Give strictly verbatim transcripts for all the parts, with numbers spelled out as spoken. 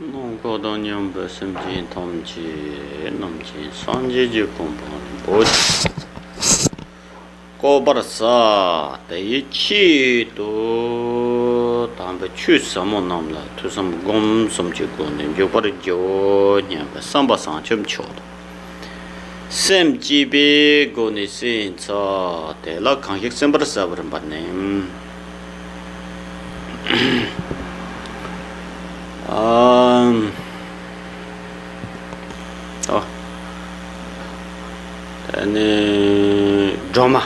ནང་ཁོག་དང་མཉམ་པའི་སེམས་ཅན་ཐམས་ཅད་རྣམ་མཁྱེན་སངས་རྒྱས་ཀྱི་གོ་འཕང་རིན་པོ་ཆེ་བཀོད་པར་བྱ། དེ་ཡི་ཆེད་དུ་དམ་པའི་ཆོས་ཟབ་མོ་རྣམས་ལ་ཐོས་བསམ་སྒོམ་གསུམ་གྱི་སྒོ་ནས་འཇུག་པར་བགྱིའོ་སྙམ་པའི་བསམ་པ་བཟང་ཆེན་མཆོག་དང་། སེམས་བསྐྱེད་པའི་སྒོ་ནས་སེམས་ཚོགས་དེ་ལ་གང་ཞིག་སེམས་པར་བྱ་བར་འབད་ནས། ཨམ། ཨོ། དེ་ནས་སྒྲོལ་མ།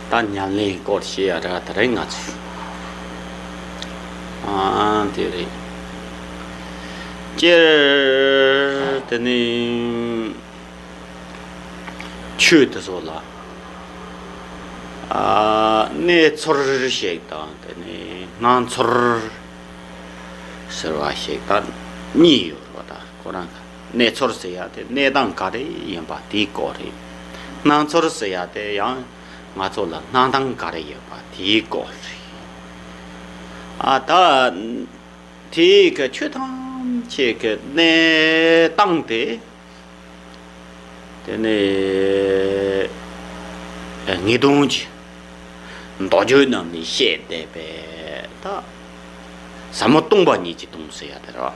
ད་ཉམས་ལེན་སྐོར་བཤད་ཡ་ར་ད་རེས་ང་ཚོས། ཨ་དེ་རེད། སྤྱིར་དེ་ནི་ཆོས་དེ་ཚོ་ལ་ཨ་གནས་ཚུལ་ཞིག་དང་དེ་ནི་སྣང་ཚུལ་ཟེར་བ་ཞིག་ད་གཉིས་ཡོད་རེད་པ། ད་ཁོ་རང་ག་གནས་ཚུལ་ཟེར་ཡ་དེ་གནས་སྟངས་ག་རེ་ཡིན་པ་དེའི་སྐོར་རེད། སྣང་ཚུལ་ཟེར་ཡ་དེ་ཡང་ང་ཚོ་ལ་སྣང་སྟངས་ག་རེ་ཡོད་པ་དེའི་སྐོར་རེད། ཨ་ད་དེའི་གི་ཆོས་ཐམས་ཅད་ཀྱི་གནས་སྟངས་དེ་དེ་ནས་ངེས་དོན་གྱི་མདོ་རྒྱུད་རྣམས་ནས་བཤད་བསྡད་པའི་ད་ཟབ་མོ་སྟོང་པ་ཉིད་ཀྱི་དོན་ཟེར་ཡ་དེ་རེད།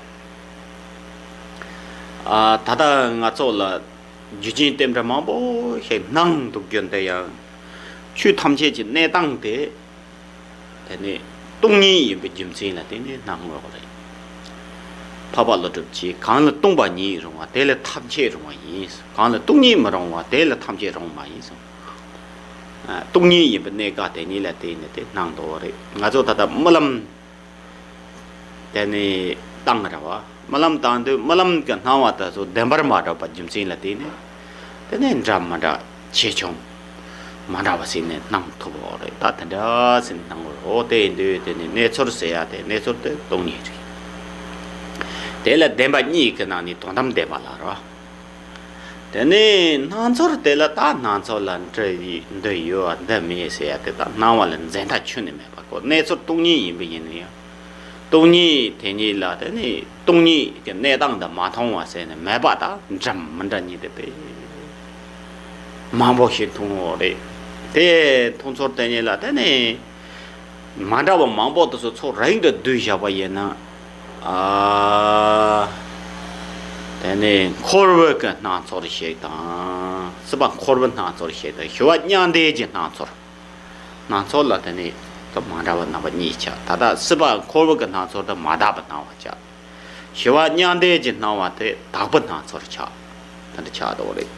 ཨ་ད་ལྟ་ང་ཚོ་ལ་རྒྱུ་རྐྱེན་རྟེན་འབྲེལ་མང་པོ་ཞིག་སྣང་འདུག་རྒྱུ་འདི་ཡང་ཆོས་ཐམས་ཅད་ཀྱི་གནས་སྟངས་དེ་དེ་ནི་སྟོང་ཉིད་ཡིན་པའི་རྒྱུ་མཚན་ལ་བརྟེན་ནས་སྣང་ངོ་རེད། འཕགས་པ་ཀླུ་སྒྲུབ་ཀྱིས་གང་ལ་སྟོང་པ་ཉིད་རུང་བ་དེ་ལ་ཐམས་ཅད་རུང་བ་ཡིན། གང་ལ་སྟོང་ཉིད་མི་རུང་བ་དེ་ལ་ཐམས་ཅད་རུང་བ་ཡིན་གསུངས། ཨ་སྟོང་ཉིད་ཡིན་པའི་གནས་སྐབས་དེ་ཉིད་ལ་བརྟེན་ནས་དེ་སྣང་འདུག་རེད། ང་ཚོ་ད་ལྟ་རྨི་ལམ་དེ་ནས་བཏང་ར་བ། རྨི་ལམ་བཏང་དུས་རྨི་ལམ་གྱི་སྣང་བ་དེ་ཚོ་བདེན་པར་མ་གྲུབ་པ་རྒྱུ་མཚན་ལ་བརྟེན་ནས་དེ་ནས་འདྲ་མི་འདྲ་ཆེ་ཆུང་མ་འདྲ་བ་ཟིན་ནས་སྣང་ཐུབ་འོ་རེད། ད་དེ་འདྲ་ཟིན་སྣང་བར་འོ་དེ་ཡིན་དུས་དེ་ནས་གནས་ཚུལ་ཟེར་ཡ་དེ་གནས་ཚུལ་དེ་སྟོང་ཉིད་རེད། དེ་ལ་བདེན་པ་གཉིས་ཀྱི་ནང་ནས་དོན་དམ་བདེན་པ་ལ་རོ། དེ་ནས་སྣང་ཚུལ་དེ་ལ་ད་སྣང་ཚུལ་ལ་འདི་འདི་ཡོད་འདི་མེད་ཟེར་ཡ་དེ་ད་སྣང་བ་ལ་འཛིན་སྟངས་ཁྱོན་ནས་མེད་པ་ཁོ་གནས་ཚུལ་སྟོང་ཉིད་ཡིན་པ་ཡིན་ན་ཡང་། སྟོང་ཉིད་དེ་ཉིད་ལ་དེ་ནི་སྟོང་ཉིད་ཀྱི་གནས་སྟངས་དང་མ་མཐུན་བ་ཟེར་ནས་མེད་པ་དང་འདྲ་མི་འདྲ་གཉིས་དེ་དཔེ་མང་པོ་ཞིག་མཐོང་འོ་རེད། དེ་མཐོང་ཚུལ་དེ་ཉིད་ལ་དེ་ནི་མ་འདྲ་བ་མང་པོ་དེ་ཚོ་ཚོ་རིང་དུ་བསྡུས་བཞག་པ་ཡིན་ན། ཨ། དེ་ནི་འཁོར་བའི་གི་སྣང་ཚུལ་ཞིག་དང་། སྲིད་པ་འཁོར་བའི་སྣང་ཚུལ་ཞིག་དང་ཞི་བ་མྱང་འདས་ཀྱི་སྣང་ཚུལ། སྣང་ཚུལ་ལ་དེ་ནི་ད་མ་འདྲ་བ་རྣམ་པ་གཉིས་ཆགས། ད་ལྟ་སྲིད་པ་འཁོར་བ་གི་སྣང་ཚུལ་དང་མ་དག་པའི་སྣང་བ་ཆགས། ཞི་བ་མྱང་འདས་ཀྱི་སྣང་བ་དེ་དག་པའི་སྣང་ཚུལ་ཆགས། དེ་འདྲ་ཆགས་འདུག་རེད།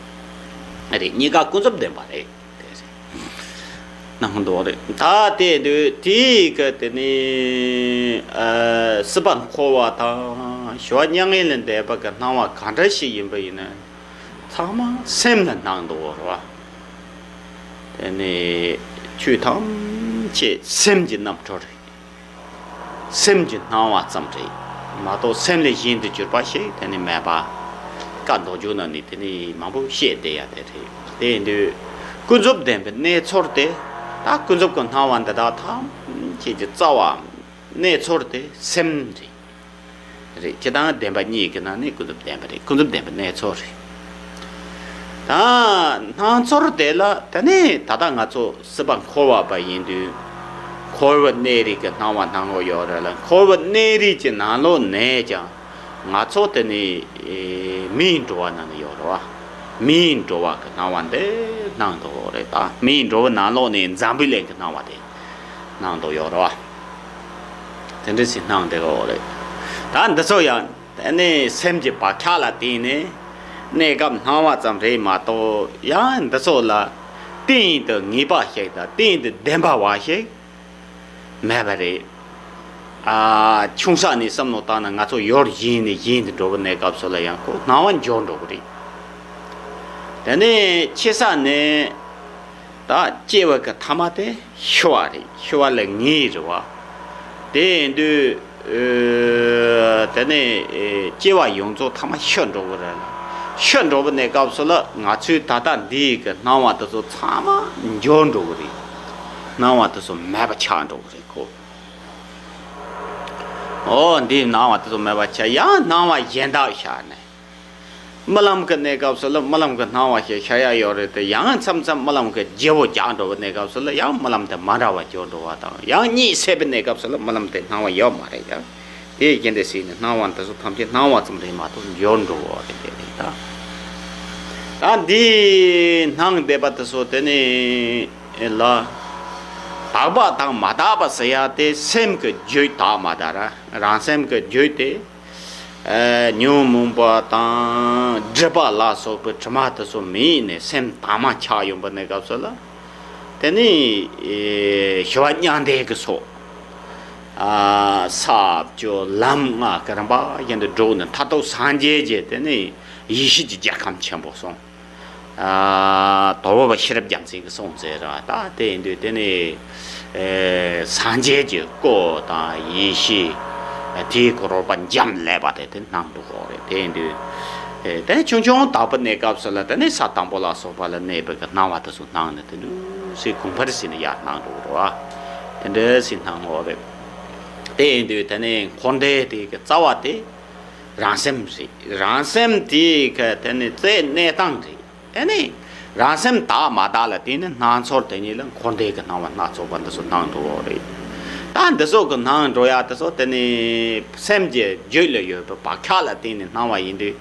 རེད། གཉིས་ཀ་ཀུན་རྫོབ་བདེན་པ་རེད། དེ་རེད། སྣང་འདུག་རེད། ད་དེ་དུས་དེའི་གི་དེ་ནི་ཨ་སྲིད་པ་འཁོར་བ་དང་ཞི་བ་མྱ་ངན་ལས་འདས་པ་གི་སྣང་བ་ག་འདྲ་ཞིག་ཡིན་པ་ཡིན་ན། ཚང་མ་སེམས་ལ་སྣང་འདུག་རེད་བ། དེ་ནི་ཆོས་ཐམས་ཅད་སེམས་ཀྱི་རྣམ་འཕྲུལ་རེད། སེམས་ཀྱི་སྣང་བ་ཙམ་རེད་མ་གཏོགས་སེམས་ལས་གཞན་དུ་གྱུར་པ་ཞིག་དེ་ནི་མེད་པ། བཀའ་མདོ་རྒྱུད་ནང་ནས་དེ་ནི་མང་པོ་བཤད་བསྡད་ཡ་དེ་རེད། དེ་ཡིན་དུས་ཀུན་རྫོབ་བདེན་པའི་གནས་ཚུལ་དེ་ད་ཀུན་རྫོབ་ཀྱི་སྣང་བ་འདི་དག་ཐམས་ཅད་ཀྱི་རྩ་བ་གནས་ཚུལ་དེ་སེམས་རེད། རེད། སྤྱིར་བཏང་བདེན་པ་གཉིས་ཀྱི་ནང་ནས་ཀུན་རྫོབ་བདེན་པ་རེད། ཀུན་རྫོབ་བདེན་པའི་གནས་ཚུལ་རེད། ད་སྣང་ཚུལ་དེ་ལ་ད་ནི་ད་ལྟ་ང་ཚོ་སྲིད་པ་འཁོར་བ་པ་ཡིན་དུས་འཁོར་བའི་གནས་རིས་ཀྱི་སྣང་བ་སྣང་ངོ་ཡོད་རེད་ལ། འཁོར་བའི་གནས་རིས་ཀྱི་ནང་ལོགས་ནས་ཀྱང་ང་ཚོ་དེ་ནི་མིའི་འགྲོ་བ་ནང་ནས་ཡོད་རེད་བ། མིའི་འགྲོ་བ་གི་སྣང་བ་འདི་སྣང་འདུག་རེད། ད་མིའི་འགྲོ་བ་ནང་ལོགས་ནས་འཛམ་བུའི་གླིང་གི་སྣང་བ་དེ་སྣང་འདུག་ཡོད་རེད་བ། དེ་འདྲ་ཞིག་སྣང་བསྡད་ཡོད་རེད། ད་འདི་ཚོ་ཡང་དེ་ནི་སེམས་ཀྱི་བག་ཆགས་ལ་བརྟེན་ནས་གནས་སྐབས་སྣང་བ་ཙམ་རེད་མ་གཏོགས། ཡང་འདི་ཚོ་ལ་གཏན་དུ་ངེས་པ་ཞིག་དང་གཏན་དུ་བདེན་པ་བ་ཞིག་མེད་པ་རེད། ཨ། ཆུང་ས་ནས་བསམ་བློ་བཏང་ན་ང་ཚོ་ཡུལ་གཞན་ནས་གཞན་དུ་འགྲོ་བའི་གནས་སྐབས་སུ་ལ་ཡང་ཁོ་སྣང་བ་འགྱུར་འགྲོ་གི་རེད། དེ་ནས་ཆེ་ས་ནས་ད་སྐྱེ་བ་གི་ཐ་མ་དེ་ཤི་བ་རེད། ཤི་བ་ལ་ངེས་རེད་བ། དེ་ཡིན་དུས་ཨ་དེ་ནས་ཨེ་སྐྱེ་བ་ཡོངས་རྫོགས་ཐ་མ་ཤི་འགྲོ་གི་རེད་ལ། ཤི་འགྲོ་བའི་གནས་སྐབས་སུ་ལ་ང་ཚོའི་ད་ལྟ་འདིའི་གི་སྣང་བ་དེ་ཚོ་ཚང་མ་འགྱུར་འགྲོ་གི་རེད། སྣང་བ་དེ་ཚོ་མེད་པ་ཆགས་འགྲོ་གི་རེད་ཁོ། འོ་འདིའི་སྣང་བ་དེ་ཚོ་མེད་པ་བྱས། ཡང་སྣང་བ་གཞན་དག་ཤར་ནས། རྨི་ལམ་གྱི་གནས་སྐབས་སུ་ལ་རྨི་ལམ་གྱི་སྣང་བ་ཞིག་ཤར་ཡ་ཡོད་རེད་དེ། ཡང་མཚམས་མཚམས་རྨི་ལམ་གྱི་བརྗེ་བོ་རྒྱག་འགྲོ་བའི་གནས་སྐབས་སུ་ལ་ཡང་རྨི་ལམ་དེ་མ་འདྲ་བ་འགྱུར་འགྲོ་བ་དང་། ཡང་གཉིད་སད་པའི་གནས་སྐབས་སུ་ལ་རྨི་ལམ་དེ་སྣང་བ་ཡོད་མ་རེད་ཡ། དེ་བཞིན་དུ་ཟེར་ནས་སྣང་བ་འདི་ཚོ་ཐམས་ཅད་སྣང་བ་ཙམ་རེད་མ་གཏོགས་འགྱུར་འགྲོ་བ་རེད། དེ་རེད་ད། ད་འདི་སྣང་བསྡད་པ་དེ་ཚོ་དེ་ནི་ལ། དག་པ་དང་མ་དག་པ་ཟེར་ཡ་དེ་སེམས་ཀྱི་རྒྱུད་དག་མ་དག་ར། རང་སེམས་ཀྱི་རྒྱུད་དེ། ཨ། ཉོན་མོངས་པ་དང་སྒྲིབ་པ་ལ་སོགས་པའི་དྲི་མ་དེ་ཚོ་མེད་ནས་སེམས་དྭངས་མ་ཆགས་ཡོང་པ་གནས་སྐབས་སུ་ལ། དེ་ནི་ཨེ་ཞི་བ་མྱང་འདས་ཀྱི་ཚོགས། ཨ། ས་བཅུ་ལམ་ལྔ་གི་རིམ་པ་བཞིན་དུ་འགྲོ་ནས་མཐར་ཐུག་སངས་རྒྱས་ཀྱི་དེ་ནི་ཡེ་ཤེས་ཀྱི་རྒྱལ་ཁམས་ཆེན་པོ་སོང་། ཨ། དོལ་པོ་པ་ཤེས་རབ་རྒྱལ་མཚན་གྱིས་གསུངས་མཛད་ར། ད་དེ་ཡིན་དུས་དེ་ནི་ཨེ་སངས་རྒྱས་ཀྱི་སྐུ་དང་ཡེ་ཤེས་དེའི་གོ་རོལ་པ་འབྱམས་ཀླས་པ་དེ་དེ་སྣང་འདུག་གོ་རེད། དེ་ཡིན་དུས་ཨེ་དེ་ཆུང་ཆུང་དག་པའི་གནས་སྐབས་སུ་ལ་དེ་ནི་ས་དང་པོ་ལ་སོགས་པ་ལ་གནས་པའི་གི་སྣང་བ་དེ་ཚོ་སྣང་ནས་དེ་འདྲ་སེ་གོང་འཕེལ་ཟེར་ནས་ཡར་སྣང་འགྲོ་གི་རེད་བ། དེ་འདྲ་སེ་སྣང་ངོ་རེད། དེ་ཡིན་དུས་དེ་ནི་འཁོར་འདས་དེ་གི་རྩ་བ་དེ་རང་སེམས་རེད། རང་སེམས་དེ་གི་དེ་ནི་རྩའི་གནས་སྟངས་རེད། དེ་ནི་རང་སེམས་དག་མ་དག་ལ་བརྟེན་ནས་སྣང་ཚོར་དེ་ཉིད་ལ་འཁོར་འདས་ཀྱི་སྣང་བ་སྣ་ཚོགས་པ་འདི་ཚོ་སྣང་འགྲོ་གི་རེད། ད་འདི་ཚོ་གི་སྣང་འགྲོ་ཡ་དེ་ཚོ་དེ་ནི་སེམས་ཀྱི་རྒྱུད་ལ་ཡོད་པའི་བག་ཆགས་ལ་བརྟེན་ནས་སྣང་བ་ཡིན་དུས།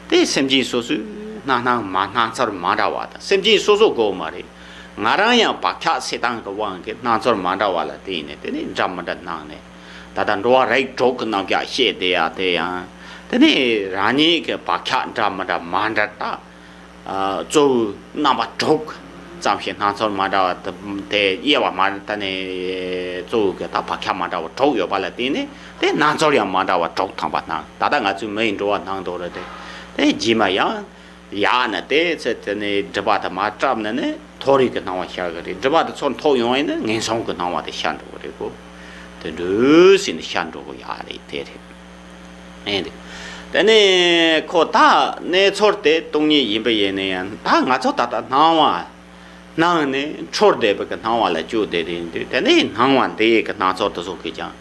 དེ་སེམས་ཅན་སོ་སོའི་སྣང་སྣང་མ་སྣང་ཚུལ་མ་འདྲ་བ་དང་། སེམས་ཅན་སོ་སོ་དགོས་མ་རེད། ང་རང་ཡང་བག་ཆགས་སད་སྟངས་ཀྱི་དབང་གིས་སྣང་ཚུལ་མ་འདྲ་བ་ལ་བརྟེན་ནས་དེ་ནི་འདྲ་མི་འདྲ་སྣང་ནས། ད་ལྟ་འགྲོ་བ་རིགས་དྲུག་གི་རྣམ་གཞག་བཤད་བསྡད་ཡ་དེ་ཡང་། དེ་ནི་རང་ཉིད་ཀྱི་བག་ཆགས་འདྲ་མི་འདྲ་མ་འདྲ་དག་གཙོ་བོའི་རྣམ་པ་དྲུག་ཙམ་ཞིག་སྣང་ཚུལ་མ་འདྲ་བ་དེ་དབྱེ་བ་མ་ད་ནི་གཙོ་བོ་གི་ད་བག་ཆགས་མ་འདྲ་བ་དྲུག་ཡོད་པ་ལ་བརྟེན་ནས་དེ་སྣང་ཚུལ་ཡང་མ་འདྲ་བ་དྲུག་ཐམ་པ་སྣང་། ད་ལྟ་ང་ཚོའི་མི་ཡི་འགྲོ་བ་སྣང་དོ་རེད་དེ། དེ་རྗེས་མ་ཡང་ཡག་ན་དེ་ཚེ་དེ་ནི་སྒྲིབ་པ་དེ་མར་བཀྲབ་ནས་ནི་མཐོ་རིས་ཀྱི་སྣང་བ་ཤར་གི་རེད། སྒྲིབ་པ་དེ་ཚུར་འཐོར་ཡོང་ཡིན་ན་ངན་སོང་གི་སྣང་བ་དེ་ཤར་འགྲོ་གི་རེད་གོ། དེ་འདྲ་ཟེར་ནས་ཤར་འགྲོ་གི་ཡག་རེད། དེ་རེད། ཨེ་འདུག་དེ་ནས་ཁོ་ད་གནས་ཚུལ་དེ་སྟོང་ཉིད་ཡིན་པ་ཡིན་ན་ཡང་། ད་ང་ཚོ་ད་ལྟ་སྣང་བ་སྣང་ནས་འཁྲུལ་བསྡད་པའི་གི་སྣང་བ་ལ་བཅུག་བསྡད་དེ་ཡིན་དུས། དེ་ནས་སྣང་བ་འདི་ཡི་གི་སྣང་ཚུལ་དེ་ཚོ་གིས་ཀྱང་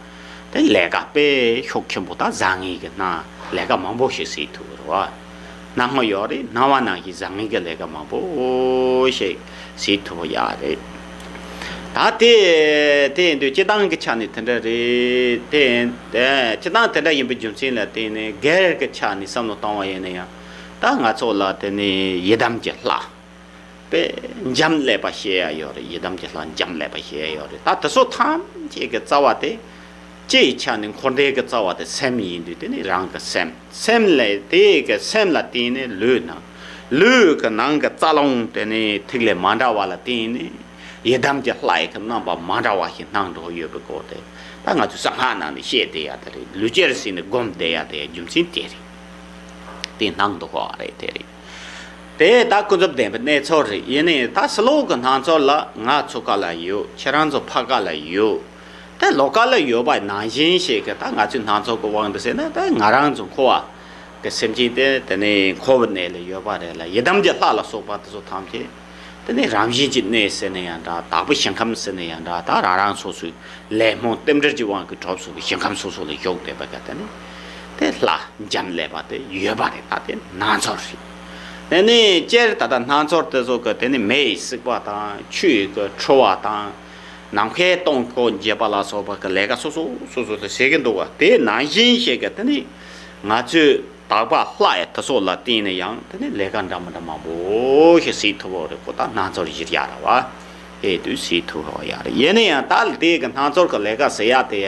དེ་ལས་ཀ་དཔེ་ཤུགས་ཆེན་པོ་དང་བཟང་ངན་གྱི་སྣང་ལས་ཀ་མང་པོ་ཞིག་བྱེད་ཐུབ་རེད་བ། སྣང་བ་ཡོད་རེད། སྣང་བ་ནང་བཞིན་བཟང་ངན་གྱི་ལས་ཀ་མང་པོ་ཞིག་བྱེད་ཐུབ་ཡག་རེད། ད་དེ་དེ་ཡིན་དུས་སྤྱིར་བཏང་གི་ཆ་ནས་དེ་འདྲ་རེད་དེ། སྤྱིར་བཏང་དེ་འདྲ་ཡིན་པའི་རྒྱུ་མཚན་ལ་བརྟེན་ནས་སྒེར་གྱི་ཆ་ནས་བསམ་བློ་བཏང་བ་ཡིན་ན་ཡང་། ད་ང་ཚོ་ལ་དེ་ནི་ཡི་དམ་གྱི་ལྷ་དཔེ་འབྱམས་ཀླས་པ་ཞེས་ཡ་ཡོད་རེད། ཡི་དམ་གྱི་ལྷ་འབྱམས་ཀླས་པ་ཞེས་ཡ་ཡོད་རེད། ད་དེ་ཚོ་ཐམས་ཅད་ཀྱི་རྩ་བ་དེ། སྤྱི་ཡི་ཆ་ནས་འཁོར་འདས་ཀྱི་རྩ་བ་དེ་སེམས་ཡིན་དུས། དེ་ནི་རང་གི་སེམས། སེམས་ལས་དེ་གི་སེམས་ལ་བརྟེན་ནས་ལུས་སྣང་། ལུས་ཀྱི་ནང་གི་རྩ་རླུང་དེ་ནི་ཐིག་ལེ་མ་འདྲ་བ་ལ་བརྟེན་ནས་ཡི་དམ་གྱི་ལྷ་ཡི་གི་རྣམ་པ་མ་འདྲ་བ་ཞིག་སྣང་འགྲོ་ཡོད་པའི་སྐོར་དེ། ད་ང་ཚོས་གསང་སྔགས་ནང་ནས་བཤད་བསྡད་ཡ་དེ་རེད། ལུས་ཅེར་ཟིན་ནས་སྒོམ་བསྡད་ཡ་དེ་རྒྱུ་མཚན་དེ་རེད། དེ་སྣང་འདུག་གོ་རེད། དེ་རེད། དེ་ད་ཀུན་རྫོབ་བདེན་པའི་གནས་ཚུལ་རེད། ཡིན་ནའི་ད་ཕྱི་ལོགས་ཀྱི་སྣང་ཚུལ་ལ་ང་ཚོ་ག་ལ་ཡོད། ཁྱེད་རང་ཚོ་ཕ་ག་ལ་ཡོད། དེ་ལོ་ག་ལ་ཡོད་པ་ནང་བཞིན་ཞིག་གི་ད་ང་ཚོའི་སྣང་ཚུལ་གྱི་དབང་དུ་བྱས་ན། ད་ང་རང་ཚོ་འཁོར་བ་གི་སེམས་ཅན་དེ་དེ་ནི་འཁོར་བའི་གནས་ལ་ཡོད་པ་རེད་ལ། ཡི་དམ་གྱི་ལྷ་ལ་སོགས་པ་དེ་ཚོ་ཐམས་ཅད་དེ་ནི་རང་བཞིན་གྱི་གནས་ཟེར་ན་ཡང་འདྲ། བདག་པོའི་ཞིང་ཁམས་ཟེར་ན་ཡང་འདྲ། ད་རང་རང་སོ་སོའི་ལས་སྨོན་རྟེན་འབྲེལ་གྱི་དབང་གིས་གྲུབ་ཚུལ་གྱི་ཞིང་ཁམས་སོ་སོ་ལ་བཞུགས་བསྡད་པ་ག་དེ་ནི་དེ་ལྷ་འབྱམས་ཀླས་པ་དེ་ཡོད་པ་རེད། ད་དེ་སྣང་ཚུལ་རེད། དེ་ནི་སྤྱིར་ད་ལྟ་སྣང་ཚུལ་དེ་ཚོ་གི་དེ་ནི་མེ་ཡིས་བསྲེགས་པ་དང་། ཆུ་ཡིས་གི་འཁྲུ་བ་དང་། ནམ་མཁའི་སྟོང་སྐོར་འབྱེད་པ་ལ་སོགས་པ་གི་ལས་ཀ་སོ་སོ་སོ་སོ་དེ་བྱེད་ཀྱི་འདུག་བ། དེ་ནང་བཞིན་ཞིག་གི་དེ་ནི་ང་ཚོས་དག་པ་ལྷ་ཡི་དེ་ཚོ་ལ་བརྟེན་ནས་ཡང་དེ་ནི་ལས་ཀ་འདྲ་མི་འདྲ་མང་པོ་ཞིག་བྱེད་ཐུབ་པ་རེད་གོ། ད་སྣང་ཚུལ་གཞིར་བཞག་ར་བ། ཨེ་དུས་བྱེད་ཐུབ་པ་ཡ་རེད། ཡིན་ན་ཡང་ད་དེ་གི་སྣང་ཚུལ་གི་ལས་ཀ་ཟེར་ཡ་དེ་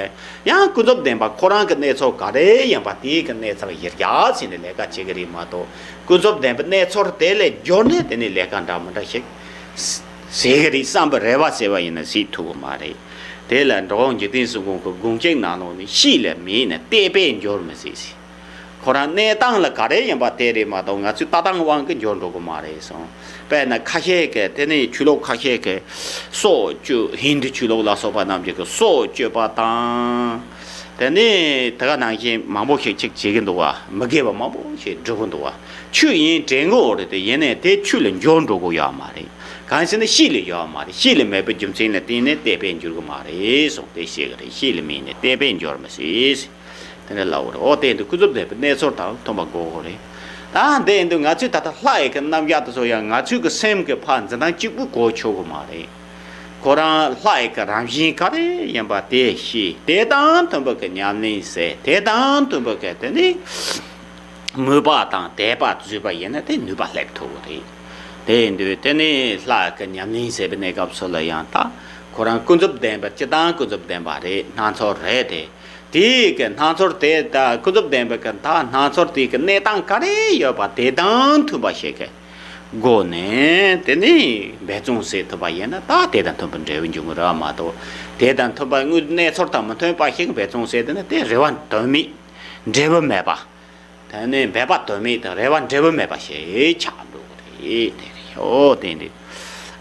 ཡང་ཀུན་རྫོབ་བདེན་པ་ཁོ་རང་གི་གནས་ཚུལ་ག་རེ་ཡིན་པ་དེ་གི་གནས་ཚུལ་གཞིར་བཞག་བྱས་ནས་ལས་ཀ་བྱེད་ཀྱི་རེད་མ་གཏོགས། ཀུན་རྫོབ་བདེན་པའི་གནས་ཚུལ་དེ་ལས་བསྒྱུར་ནས་དེ་ནི་ལས་ཀ་འདྲ་མི་འདྲ་ཞིག་བྱེད་ཀྱི་རེད་བསམ་པའི་རེ་བ་བྱས་པ་ཡིན་ན་བྱེད་ཐུབ་ཀྱི་མ་རེད། དེ་ལ་འགྲོ་བ་འཇིག་རྟེན་གསུམ་མགོན་གྱི་དགོངས་གཅིག་ནང་ལོགས་ནས་གཤིས་ལས་མེད་ན་བལྟས་པས་འགྱུར་མི་སྲིད་ཟེར། ཁོ་རང་གནས་སྟངས་ལ་ག་རེ་ཡིན་པ་དེ་རེད་མ་གཏོགས་ང་ཚོའི་ལྟ་སྟངས་དབང་གིས་འགྱུར་འགྲོ་གི་མ་རེད་གསུངས། དཔེར་ན་ཁ་ཤས་ཀྱིས་དེ་ནི་ཆོས་ལུགས་ཁ་ཤས་ཀྱིས་སྲོག་གཅོད། ཧིན་དུ་ཆོས་ལུགས་ལ་སོགས་པ་རྣམས་ཀྱིས་སྲོག་གཅོད་པ་དང་། དེ་ནས་དེ་ག་ནང་བཞིན་མང་པོ་ཞིག་ཅིག་བྱེད་ཀྱི་འདུག་བ། མི་དགེ་བ་མང་པོ་ཞིག་སྒྲུབ་ཀྱི་འདུག་བ། ཆོས་ཡིན་དྲན་གྱི་ཡོད་རེད་དེ། ཡིན་ནའི་དེ་ཆོས་ལ་འགྱུར་འགྲོ་གི་ཡོད་མ་རེད། གང་ཟེར་ན་གཤིས་ལ་ཡོད་མ་རེད། གཤིས་ལ་མེད་པའི་རྒྱུ་མཚན་ལ་བརྟེན་ནས་བལྟས་པས་འགྱུར་གྱི་མ་རེད་གསུངས་ཏེ་བཤད་ཀྱི་རེད། གཤིས་ལ་མེད་ནས་བལྟས་པས་འགྱུར་མི་སྲིད། དེ་འདྲ་ལབ་དགོས་རེད། འོ་དེ་འདི་ཀུན་རྫོབ་བདེན་པའི་གནས་ཚུལ་དང་མཐུན་པ་དགོས་དགོས་རེད། ད་འདི་འདི་ང་ཚོས་ད་ལྟ་ལྷ་ཡི་གི་རྣམ་གཞག་དེ་ཚོ་ཡང་ང་ཚོའི་གི་སེམས་ཀྱི་ཕར་འཛིན་སྟངས་གཅིག་པུ་གོ་ཆོག་གི་མ་རེད། ཁོ་རང་ལྷ་ཡི་གི་རང་བཞིན་ག་རེ་ཡིན་པ་དེ་ཤེས། དེ་དང་མཐུན་པའི་གི་ཉམས་ལེན་བྱས། དེ་དང་མཐུན་པའི་གི་དེ་ནི་མོས་པ་དང་དད་པ་བཟོས་པ་ཡིན་ན་དེ་ནུས་པ་སླེབས་ཐུབ་ཀྱི་རེད། དེ་ཡིན་དུས་དེ་ནི་ལྷ་གི་ཉམས་ལེན་བྱེད་པའི་གནས་སྐབས་སུ་ལ་ཡང་ད་ཁོ་རང་ཀུན་རྫོབ་བདེན་པ་སྤྱིར་བཏང་ཀུན་རྫོབ་བདེན་པ་རེད། སྣང་ཚུལ་རེད་དེ། དེའི་གི་སྣང་ཚུལ་དེ་ད་ཀུན་རྫོབ་བདེན་པའི་གི་ད་སྣང་ཚུལ་དེའི་གི་གནས་སྟངས་ག་རེ་ཡོད་པ་དེ་དང་མཐུན་པ་ཞིག་གི་སྒོ་ནས་དེ་ནི་འབད་བརྩོན་བྱེད་ཐུབ་པ་ཡིན་ན་ད་དེ་དང་མཐུན་པར་འབྲས་བུ་འབྱུང་གི་རེད་མ་གཏོགས། དེ་དང་མཐུན་པ་དངོས་གནས་ཚུལ་དང་མི་མཐུན་པ་ཞིག་འབད་བརྩོན་བྱས་དེ་ན་དེ་རེ་བ་དོན་མེད། འབྲས་བུ་མེད་པ། དེ་ནི་འབད་པ་དོན་མེད་དང་རེ་བ་འབྲས་བུ་མེད་པ་ཞིག་ཆགས་འགྲོ་གི་རེད། དེ་རེད། ཨོ་དེ་འདི།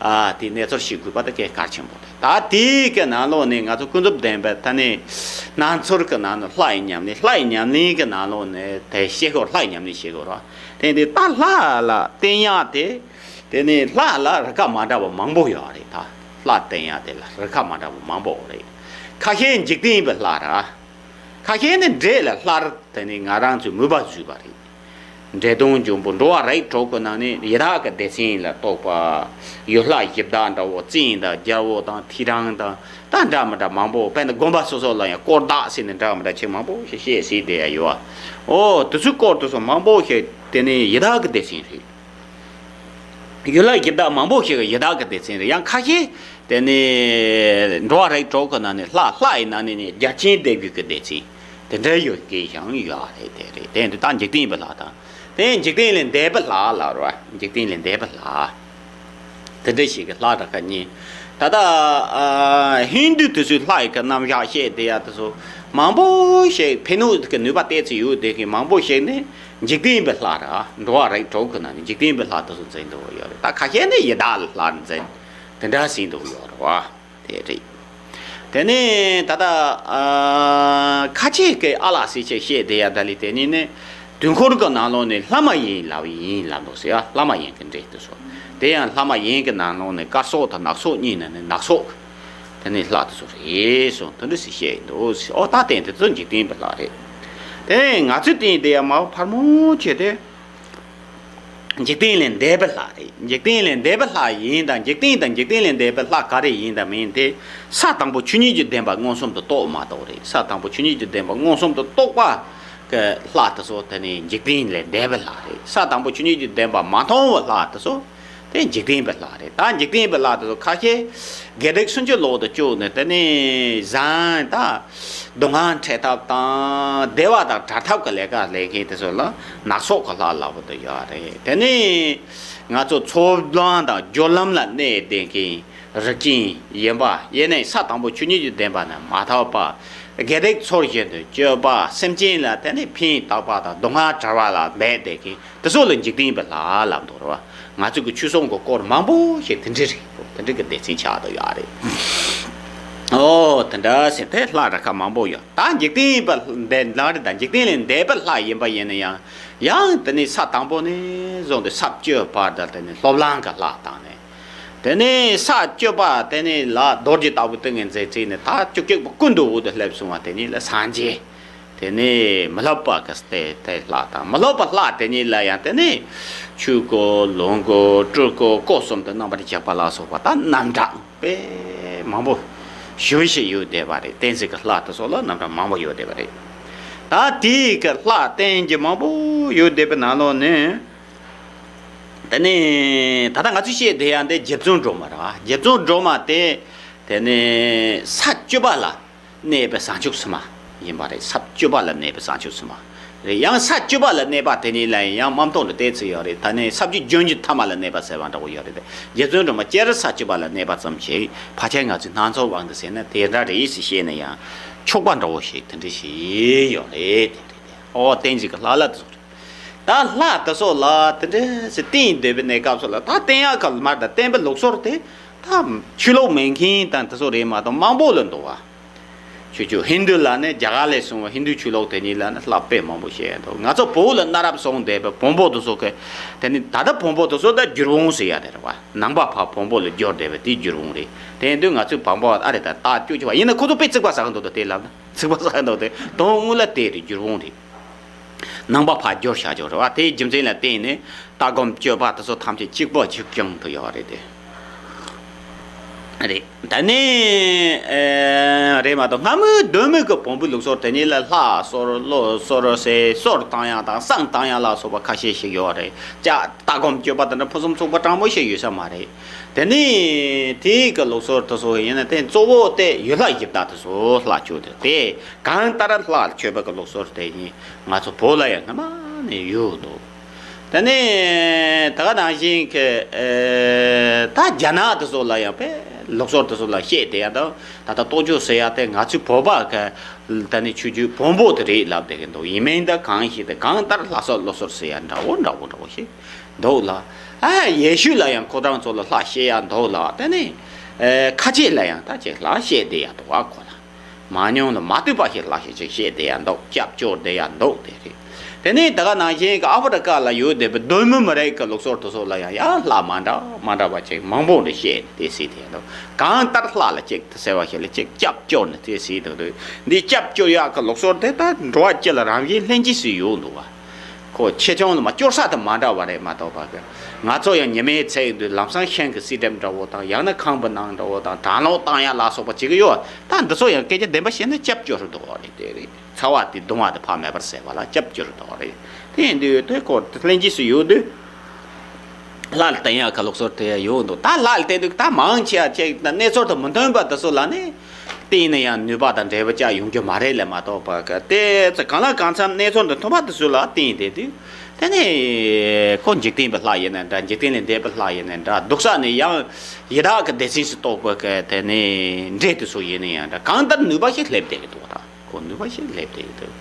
ཨ་དེ་གནས་ཚུལ་ཤེས་དགོས་པ་དེ་གལ་གལ་ཆེན་པོ་རེད། ད་དེའི་གི་ནང་ལོགས་ནས་ང་ཚོ་ཀུན་རྫོབ་བདེན་པའི་ད་ནི་སྣང་ཚུལ་གི་ནང་ནས་ལྷ་ཡི་ཉམས་ལེན། ལྷ་ཡི་ཉམས་ལེན་གི་ནང་ལོགས་ནས་དེ་ཤེས་དགོས། ལྷ་ཡི་ཉམས་ལེན་ཤེས་དགོས་ར། དེ་འདི་ད་ལྷ་ལ་བསྟེན་ཡག་དེ། དེ་ནི་ལྷ་ལ་རིགས་པ་མ་འདྲ་བ་མང་པོ་ཡོད་རེད། ད་ལྷ་བསྟེན་ཡག་དེ་ལ་རིགས་པ་མ་འདྲ་བ་མང་པོ་རེད། ཁ་ཤས་འཇིག་རྟེན་པའི་ལྷ་ར། ཁ་ཤས་ནི་འདྲེ་ལ་སླར་དེ་ནི་ང་རང་ཚོའི་མོས་པ་བཟོས་པ་རེད། འདྲེ་གདོན་འཇོམས་པོ། འགྲོ་བ་རིགས་དྲུག་གི་ནང་ནས་ཡི་དྭགས་ཀྱི་སྡེ་ཚན་ལ་གཏོགས་པ། ཡུལ་ལྷ་གཞི་བདག་འདྲ་བོ། བཙན་དང་རྒྱལ་པོ་དང་ཐེའུ་རང་དང་ད་འདྲ་མི་འདྲ་མང་པོ། དཔེར་ན་དགོན་པ་སོ་སོ་ལ་ཡང་དཀོར་བདག་ཟེར་ནས་འདྲ་མི་འདྲ་ཆེ་མང་པོ་ཞིག་བཤད་སྲིད་དེ་ཡ་ཡོད། ཨོ་དེ་ཚོའི་དཀོར་དེ་ཚོ་མང་པོ་ཞིག་དེ་ནི་ཡི་དྭགས་ཀྱི་སྡེ་ཚན་རེད། ཡུལ་ལྷ་གཞི་བདག་མང་པོ་ཞིག་ཡི་དྭགས་ཀྱི་སྡེ་ཚན་རེད། ཡང་ཁ་ཤས་དེ་ནི་འགྲོ་བ་རིགས་དྲུག་གི་ནང་ནས་ལྷ། ལྷ་ཡི་ནང་ནས་ནི་རྒྱལ་ཆེན་སྡེ་བཞི་གི་སྡེ་ཚན་དེ་འདྲ་ཡོད་མཁན་ཡང་ཡོད་རེད། དེ་རེད། དེ་འདི་ད་འཇིག་རྟེན་པའི་ལྷ་དང་། དེ་འཇིག་རྟེན་ལས་འདས་པའི་ལྷ་ལ་རོ། འཇིག་རྟེན་ལས་འདས་པའི་ལྷ། དེ་འདྲ་ཞིག་གི་ལྷ་ར་ཁ་གཉིས། ད་ལྟ་ཨ་ཧིན་དུ་དེ་ཚོའི་ལྷ་ཡི་གི་རྣམ་གཞག་བཤད་དེ་ཡ་དེ་ཚོ་མང་པོ་ཞིག་ཕན་ནུས་ཀྱི་ནུས་པ་ཏོག་ཙམ་ཡོད་དེ་གི་མང་པོ་ཞིག་ནི། འཇིག་རྟེན་པའི་ལྷ་ར། འགྲོ་བ་རིགས་དྲུག་གི་ནང་ནས་འཇིག་རྟེན་པའི་ལྷ་དེ་ཚོ་འཛིན་འདུག་ཡོད་རེད། ད་ཁ་ཤས་ནི་ཡི་དྭགས་ལྷ་འཛིན་དེ་འདྲ་ཟིན་འདུག་ཡོད་རེད་བ། དེ་རེད། དེ་ནས་ད་ལྟ་ཨ་ཁ་ཆེ་གི་ཨ་ལགས་སི་ཆེ་བཤད་དེ་ཡ་ད་ལི་དེ་ནི་ནི་དུས་འཁོར་གི་ནང་ལོགས་ནས་ལྷ་མ་ཡིན་ལབ་ཡིན་ལབ་འདུག་ཟེར་ཡ། ལྷ་མ་ཡིན་གི་འདྲེ་དེ་ཚོ། དེ་ཡང་ལྷ་མ་ཡིན་གི་ནང་ལོགས་ནས་དཀར་སོག་དང་ནག་སོག་གཉིས་ནི་ནི་ནག་སོག་དེ་ནི་ལྷ་དེ་ཚོ་རེད་གསུངས་དེ་འདྲ་ཞིག་བཤད་ཡིན་འདུག་ཟེར། ཨོ་ད་དེ་འདི་ཚོ་འཇིག་རྟེན་པའི་ལྷ་རེད། དེ་ང་ཚོའི་སྟེང་དེ་ཡང་མ་ཕར་མོ་བྱས་ཏེ། འཇིག་རྟེན་ལས་འདས་པའི་ལྷ་རེད། འཇིག་རྟེན་ལས་འདས་པའི་ལྷ་ཡིན་དང་། འཇིག་རྟེན་དང་འཇིག་རྟེན་ལས་འདས་པའི་ལྷ་ག་རེ་ཡིན་དང་མིན་དེ། ས་དང་པོ་ཆོས་ཉིད་ཀྱི་བདེན་པ་མངོན་སུམ་དུ་རྟོགས་མ་གཏོགས་རེད། ས་དང་པོ་ཆོས་ཉིད་ཀྱི་བདེན་པ་མངོན་སུམ་དུ་རྟོགས་པ་གི་ལྷ་དེ་ཚོ་དེ་ནི་འཇིག་རྟེན་ལས་འདས་པའི་ལྷ་རེད། ས་དང་པོ་ཆོས་ཉིད་ཀྱི་བདེན་པ་མ་མཐོང་བའི་ལྷ་དེ་ཚོ་དེ་འཇིག་རྟེན་པའི་ལྷ་རེད། ད་འཇིག་རྟེན་པའི་ལྷ་དེ་ཚོ་ཁ་ཤས་དགེ་སྡིག་སུམ་ཅུ་ལོག་ཏུ་བཅུག་ནས་དེ་ནི་བཟང་ད། སྡུག་བསྔལ་འཕྲད་ཐབས་དང་བདེ་བ་དང་བྲལ་ཐབས་ཀྱི་ལས་ཀ་ལས་མཁན་དེ་ཚོ་ལ་ནག་སོག་གི་ལྷ་ལབ་ཀྱི་ཡོད་རེད། དེ་ནས་ང་ཚོ་ཚོགས་ལམ་དང་སྦྱོར་ལམ་ལ་གནས་བསྡད་མཁན་རིགས་ཅན་ཡིན་པ་ཡིན་ནའི་ས་དང་པོ་ཆོས་ཉིད་ཀྱི་བདེན་པ་ནི་མ་ཐོབ་པ། དགེ་སྡིག་ཚུལ་བཞིན་དུ་སྤྱོད་པ། སེམས་ཅན་ལ་དེ་ནས་ཕན་བཏགས་པ་དང་སྡུག་བསྔལ་བྲལ་བ་ལ་འབད་བསྡད་མཁན་དེ་ཚོ་ལ་འཇིག་རྟེན་པའི་ལྷ་ལབ་འདུག་རེད་བ། ང་ཚོ་གི་ཆོས་སྲུང་གི་སྐོར་མང་པོ་ཞིག་དེ་འདྲ་རེད། དེ་འདྲ་གི་སྡེ་ཚན་ཆགས་བསྡད་ཡོད་རེད། ཨོ་དེ་འདྲ་ཟེར་དེ་ལྷ་ར་ཁ་མང་པོ་ཡོད། ད་འཇིག་རྟེན་པ་འདས་ལ་རེད། ད་འཇིག་རྟེན་ལས་འདས་པའི་ལྷ་ཡིན་པ་ཡིན་ན་ཡང་། ཡང་དེ་ནི་ས་དང་པོ་ནས་བཟུང་སྟེ་ས་བཅུ་པ་དང་དེ་ནི་སློབ་ལམ་གྱི་ལྷ་དང་ནི། དེ་ནས་ས་བཅུ་པ་དེ་ནི་ལ་རྡོ་རྗེ་ལྟ་བུ་ཏིང་ངེ་འཛིན་བརྩིས་ནས་ད་བཅུ་གཅིག་པ་ཀུན་ཏུ་འོད་དུ་སླེབས་སོང་བ་དེ་ཉིད་ལ་སངས་རྒྱས། དེ་ནས་མི་སློབ་པ་གི་སྟེ་དེ་ལྷ་དང་། མི་སློབ་པ་ལྷ་དེ་ཉིད་ལ་ཡང་དེ་ནས་ཆོས་སྐུ་ལོངས་སྐུ་སྤྲུལ་སྐུ་སྐུ་གསུམ་དུ་རྣམ་པར་འཇགས་པ་ལ་སོགས་པ་ད་རྣམ་གྲངས་དཔེ་མང་པོ་ཞེ་པོ་ཞིག་ཡོད་བསྡད་པ་རེད། བསྟན་འཛིན་གྱི་ལྷ་དེ་ཚོ་ལ་རྣམ་གྲངས་མང་པོ་ཡོད་བསྡད་པ་རེད། ད་དེའི་གི་ལྷ་རྟེན་གྱི་མང་པོ་ཡོད་བསྡད་པའི་ནང་ལོགས་ནས། དེ་ནས་ད་ལྟ་ང་ཚོས་བཤད་བསྡད་ཡག་འདི་རྗེ་བཙུན་སྒྲོལ་མ་རེད་བ། རྗེ་བཙུན་སྒྲོལ་མ་དེ་དེ་ནས་ས་བཅུ་པ་ལ་གནས་པའི་བྱང་ཆུབ་སེམས་དཔའ་ཡིན་པ་རེད། ས་བཅུ་པ་ལ་གནས་པའི་བྱང་ཆུབ་སེམས་དཔའ་རེད། ཡང་ས་བཅུ་པ་ལ་གནས་པ་དེ་ཉིད་ལ་ཡང་མ་མཐོང་དུ་བལྟས་ཚུལ་ཡོད་རེད། ད་ནི་ས་བཅུ་ལྗོན་གྱི་མཐའ་མ་ལ་གནས་པ་ཟེར་བ་འདྲ་བོ་ཡོད་རེད། རྗེ་བཙུན་སྒྲོལ་མ་སྤྱིར་ས་བཅུ་པ་ལ་གནས་པ་ཙམ་ཞིག་ཕལ་ཆེར་ང་ཚོའི་སྣང་ཚོར་དབང་དུ་བྱས་ན་དེ་འདྲ་རེད་ཟེར་བཤད་ན་ཡང་ཆོག་པ་འདྲ་བོ་ཞིག་དེ་འདྲ་ཞིག་ཡོད་རེད། དེ་རེད། ཨོ་བསྟན་འཛིན་གྱི་ལྷ་ལ་དེ་ཚོ་རེད། ད་ལྷ་དེ་ཚོ་ལ་དེ་འདྲ་ཞིག་བསྟེན་སྡོད་པའི་གནས་སྐབས་སུ་ལ་ད་བསྟེན་ཡག་ག་མར་ད་བསྟེན་པའི་ལུགས་སྲོལ་དེ་ད་ཆོས་ལུགས་མེད་མཁན་དང་དེ་ཚོ་རེད་མ་གཏོགས་མང་པོ་ལ་འདུག་བ། ཆོས་ཆོས་ཧིན་དུ་ལ་ནི་རྒྱ་གར་ལས་བྱུང་བ་ཧིན་དུ་ཆོས་ལུགས་དེ་གཉིས་ལ་ནི་ལྷ་དཔེ་མང་པོ་བཤད་ཡ་འདུག་ང་ཚོ་བོད་ལ་གནའ་རབས་སོང་བསྡད་པའི་བོན་པོ་དེ་ཚོ་གི་དེ་ནི་ད་ལྟ་བོན་པོ་དེ་ཚོ་ད་གུར་བོན་ཟེར་ཡ་དེ་རེད་བ། ནང་པ་ཕར་བོན་པོ་ལ་བསྒྱུར་བསྡད་པ་དེ་གུར་བོན་རེད། དེ་ཡིན་དུས་ང་ཚོའི་བོན་པོ་ཨ་རེད་ད་ད་སྐྱོ་ཆེ་བ་ཡིན་ན་ཁོ་ཚོ་དཔེ་ཚིག་པ་ཟ་གི་འདུག་ད་དེ་ལབ་ན་ཚིག་པ་ཟ་གི་འདུག་དེ་དོན་དངོས་ལ་དེ་རེད། གུར་བོན་རེད། ནང་པ་ཕར་བསྒྱུར་བྱ་ཆོག་རེད་བ། དེའི་རྒྱུ་མཚན་ལ་བརྟེན་ནས་ལྟ་སྒོམ་སྤྱོད་པ་དེ་ཚོ་ཐམས་ཅད་གཅིག་པ་གཅིག་རྐྱང་དུ་ཡོད་རེད་དེ། རེད། ད་ནི་ཨེ་རེད་མ་གཏོགས་སྔ་མོའི་གདོད་མའི་གི་བོན་པོའི་ལུགས་སྲོལ་དེ་ཉིད་ལ་ལྷ་གསོལ་བློ་གསོལ་ཟེར་གསོལ་བཏང་ཡ་དང་བསང་བཏང་ཡ་ལ་སོགས་པ་ཁ་ཤས་ཤིག་ཡོད་རེད། ལྕགས་ལྟ་སྒོམ་སྤྱོད་པ་དེ་འདྲ་ཕུན་སུམ་ཚོགས་པ་དྲང་པོ་ཞིག་ཡོད་ས་མ་རེད། དེ་ནི་དེའི་གི་ལུགས་སྲོལ་དེ་ཚོ་ཡིན་ན་དེ་གཙོ་བོ་དེ་ཡུལ་ལྷ་གཞི་བདག་དེ་ཚོ་ལྷ་མཆོད་དེ་དེ་གང་ལྟར་ལྷ་མཆོད་པ་གི་ལུགས་སྲོལ་དེ་ཡིན། ང་ཚོ་བོད་ལ་ཡང་སྔ་མ་ནས་ཡོད་འདུག་དེ་ནས་ད་ག་ནང་བཞིན་གྱི་ཨེ་ད་རྒྱ་ནག་དེ་ཚོ་ལ་ཡང་དཔེ་ལུགས་སྲོལ་དེ་ཚོ་ལ་བཤད་བསྡད་ཡ་དང་ད་ལྟ་ལྟོ་ཆོས་ཟེར་ཡ་དེ་ང་ཚོའི་བོད་པ་གི་ད་ནི་ཆོས་བརྒྱུད་བོན་པོ་དེ་རེད་ལབ་བསྡད་ཀྱི་འདུག་ཡིན་མིན་ད་གང་ཞིག་དེ་གང་ལྟར་ལྷ་ས་ལུགས་སྲོལ་ཟེར་ཡ་འདྲ་བོ་འདྲ་བོ་འདྲ་བོ་ཞིག་འདུག་ལ། ཨ་ཡེ་ཤུ་ལ་ཡང་ཁོ་རང་ཚོ་ལ་ལྷ་བཤད་ཡ་འདུག་ལ། དེ་ནས་ཨེ་ཁ་ཆེ་ལ་ཡང་ད་ཅིག་ལྷ་བཤད་བསྡད་ཡ་འདུག་ཨ་ཁོ་ལ། མ་ཉུང་ལ་མ་བཏུབ་པ་ཞིག་ལྷ་ཞིག་ཅིག་བཤད་བསྡད་ཡ་འདུག་སྐྱབས་བཅོལ་བསྡད་ཡ་འདུག་དེ་རེད། དེ་ནས་ད་ག་ནང་བཞིན་གྱི་ཨ་ཧྥེ་རི་ཀ་ལ་ཡོད་བསྡད་པའི་གདོད་མའི་མི་རིགས་ཀྱི་ལུགས་སྲོལ་དེ་ཚོ་ལ་ཡང་ཡང་ལྷ་མ་འདྲ་མ་འདྲ་བ་ཅིག་མང་པོ་འདྲ་བཤད་དེ་ཟེར་དེ་འདུག་གང་ལྟར་ལྷ་ལ་ཅིག་དེ་ཟེར་བ་ཞིག་ལ་ཅིག་སྐྱབས་བཅོལ་ནས་དེ་ཟེར་འདུག་འདི་སྐྱབས་བཅོལ་ཡག་གི་ལུགས་སྲོལ་དེ་ད་འགྲོ་བ་སྤྱི་ལ་རང་བཞིན་ལྷན་སྐྱེས་སུ་ཡོད་འདུག་བ། ཁོ་ཆེ་ཆུང་ལ་མ་སྐྱོར་ས་དེ་མ་འདྲ་བ་རེད་མ་གཏོགས་པ་གི། ང་ཚོ་ཡང་ཉི་མའི་ཚེ་ཡི་དུས་ལམ་སང་ཤིང་གི་སི་ཏེམ་འདྲ་བོ་དང་ཡང་ན་ཁང་པའི་ནང་འདྲ་བོ་དང་གྲང་གློག་བཏང་ཡ་ལ་སོགས་པ་བྱེད་ཀྱི་ཡོད། ད་འདི་ཚོ་ཡང་སྐད་ཆ་བདེན་པ་བཤད་ན་སྐྱབས་བཅོལ་རུ་འདུག་བ་རེད་དེ་རེད། ཚ་བ་དེ་གདུང་བ་དེ་ཕར་མེད་པར་བཟོས་པ་ལ་སྐྱབས་བཅོལ་རུ་འདུག་བ་རེད། དེ་ཡིན་དུས་དེ་ཁོ་ལྷན་སྐྱེས་སུ་ཡོད་དུས། ལྷ་ལ་བརྟེན་ཡག་གི་ལུགས་སྲོལ་དེ་ཡང་ཡོད་འདུག་ད་ལྷ་ལ་བརྟེན་དུས་ད་མང་ཆེ་བ་ཅིག་ད་གནས་ཚུལ་དང་མི་མཐུན་པ་དེ་ཚོ་ལ་ནི། བརྟེན་ནས་ཡང་ནུས་པ་དང་འབྲས་བུ་ཅག་ཡོང་རྒྱུ་མ་རེད་ལབ་མ་གཏོགས་པ་གི་དེ་ཚོ་གང་ལ་གང་འཚམ་གནས་ཚུལ་དང་མཐུན་པ་དེ་ཚོ་ལ་བརྟེན་བསྡད་དུས། དེ་ནས་ཁོ་འཇིག་རྟེན་པའི་ལྷ་ཡིན་ན་འདྲ་འཇིག་རྟེན་ལས་འདས་པའི་ལྷ་ཡིན་ན་འདྲ་སྡུག་ས་ནས་ཡང་ཡི་དྭགས་ཀྱི་སྡེ་ཚན་ཞིག་གཏོགས་པ་གི་དེ་ནས་འདྲེ་དེ་ཚོ་ཡིན་ན་ཡང་འདྲ་གང་ལྟར་ནུས་པ་ཞིག་སླེབས་བསྡད་ཀྱི་འདུག་ད། ཁོ་ནུས་པ་ཞིག་སླེབས་བསྡད་ཀྱི་འདུག་